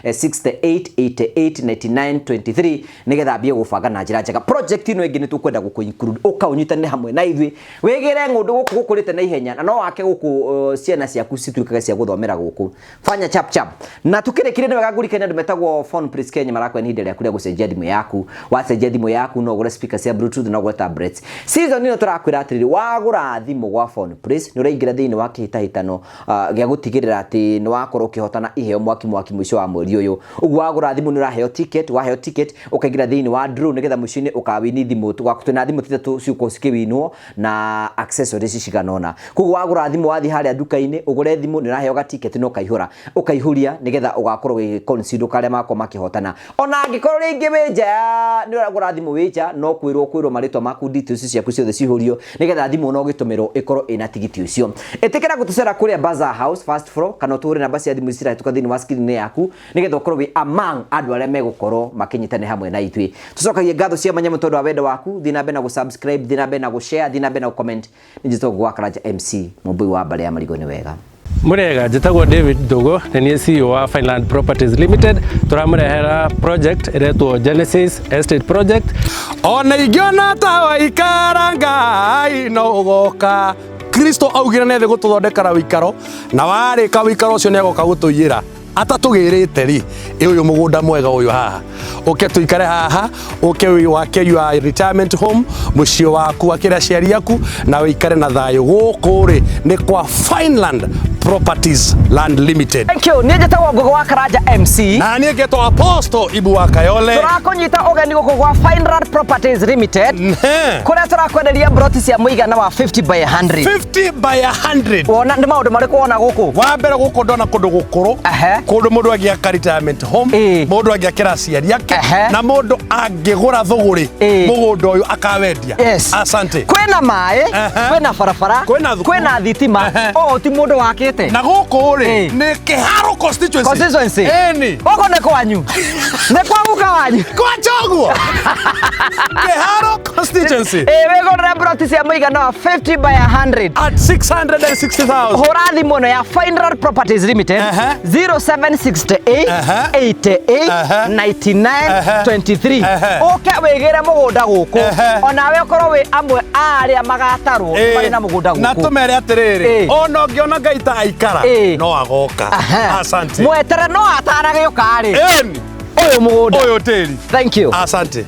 0768889923 nĩgetha ambie gũbanga na njĩra njega. Project ĩno ĩngĩ nĩ tũkwenda gũkũ include, ũka ũnyitanĩre hamwe na ithuĩ, wĩgĩre ng'ũndũ gũkũ gũkũrĩte na ihenya, na no wake gũkũ, ciana ciaku cituĩkage cia gũthomera gũkũ. Fanya chap chap. Na tukĩrĩkire nĩ wega ngũrikania andũ metagwo Phone Place Kenya marakwenda ihinda rĩaku rĩa gũcenjia thimũ yaku. Wacenjia thimũ yaku no ũgũre speaker cia Bluetooth, no ũgũre tablets. Season ĩno tũrakwĩra atĩrĩrĩ, wagũra thimũ gwa Phone Place nĩ ũraingĩra thĩinĩ wa kĩhĩtahĩtano gĩa gũtigĩrĩra atĩ nĩ wakorwo ũkĩhotana iheo mwaki mwaki mũico wa mweri ũyũ. Ũguo wagũra thimũ nĩ ũraheo ticket, waheo ticket ũkaingĩra thĩinĩ wa draw nĩgetha mũico-inĩ ũkawini thimũ. Twĩna thimũ 3 ciũkorwo cikĩwinwo na accessories cigana ũna. Koguo wagũra thimũ, wathiĩ harĩa nduka-inĩ ũgũre thimũ, nĩ ũraheo ga ticket na ũkaihũra ũkaihũria nĩgetha ũgakorwo ũgĩconsider karĩa magakorwo makĩhotana. Ona angĩkorwo rĩngĩ wĩ nja ya nĩ ũragũra thimũ wĩ nja, no kwĩrwo marĩtwa maku, details ciaku ciothe cihũrio nĩgetha thimũ no ũgĩtũmĩrwo ĩkorwo ĩna tigiti ũcio. Ĩtĩkĩra gũtũcera kũrĩa Bazaar House first floor, kana ũtũhũre namba cia thimũ cirahĩtũka thĩinĩ wa screen yaku nĩgetha ũkorwo wĩ among andũ arĩa megũkorwo makĩnyitanĩra hamwe na ithuĩ. Tũcokagie ngatho cia mwanya tondũ wa wendo waku. Thiĩ na mbere na gũ-subscribe, thiĩ na mbere na gũ-share, thiĩ na mbere na gũ-comment. Nĩ njĩtagwo Ngũgũ wa Karanja MC, mũmbui wa mbarĩ ya marigũ. Nĩ wega. Murega, njĩtagwo David Ndugu, nĩ niĩ CEO wa Fineland Properties Limited. Tũramũrehera project ĩretwo Genesis Estate Project. Ona ingĩona ta waikara, Ngai no ũgoka. Kristo augire nĩ thĩ gũtũthondekera wĩikaro, na warĩka wĩikaro ũcio nĩ agoka gũtũiyĩra. Atatũgĩrĩte rĩ, ĩ ũyũ mũgũnda mwega ũyũ haha, ũke tũikare haha, ũke wake your retirement home, mũciĩ waku, wakĩre aciari aku na wĩikare na thayũ. Gũkũ rĩ nĩ kwa Fineland Properties Land Limited. Thank you. Niĩ njĩtagwo Ngũgũ wa Karanja MC. Na niĩ ngetwo Apostle Ibu wa Kayole. Tũrakũnyita ũgeni gũkũ gwa Fineland Properties Limited kũrĩa tũrakwenderia broti cia mũigana wa 50 by 100. 50 by 100. Wona nĩ maũndũ marĩkũ wona gũkũ? Wa mbere, gũkũ ndona kũndũ gũkũrũ, kũndũ mũndũ angĩaka retirement home, mũndũ angĩakĩra aciari ake, na mũndũ angĩgũra thũgũrĩ mũgũnda ũyũ akawendia. Asante. Kwĩna maĩ, kwĩna barabara, Kwĩna thukuru. Kwĩna thitima. Ũũ ti mũndũ wakĩte. Na gũkũ rĩ nĩ Kĩharo constituency. Constituency. Ĩni. Gũkũ nĩ kwanyu, nĩ kwa guka wanyu. Kwa choguo Kĩharo constituency. Ĩ, wĩgũrĩre broti cia mũigana wa 50 by 100 at 660,000. Hũra thimũ ĩno ya Fineland Properties Limited, 0768 88 99 23, ũke wĩgĩre mũgũnda gũkũ. Onawe ũkorwo wĩ amwe a arĩa magatarwo marĩ na mũgũnda Na gũkũ. tũmere atĩrĩrĩ, ona ũngĩona Ngai ta aikara, no agoka. Asante. Mwetere no ataragĩũka rĩ Ĩni. Ũyũ mũgũnda. Ũyũ tĩri. Thank you. Asante.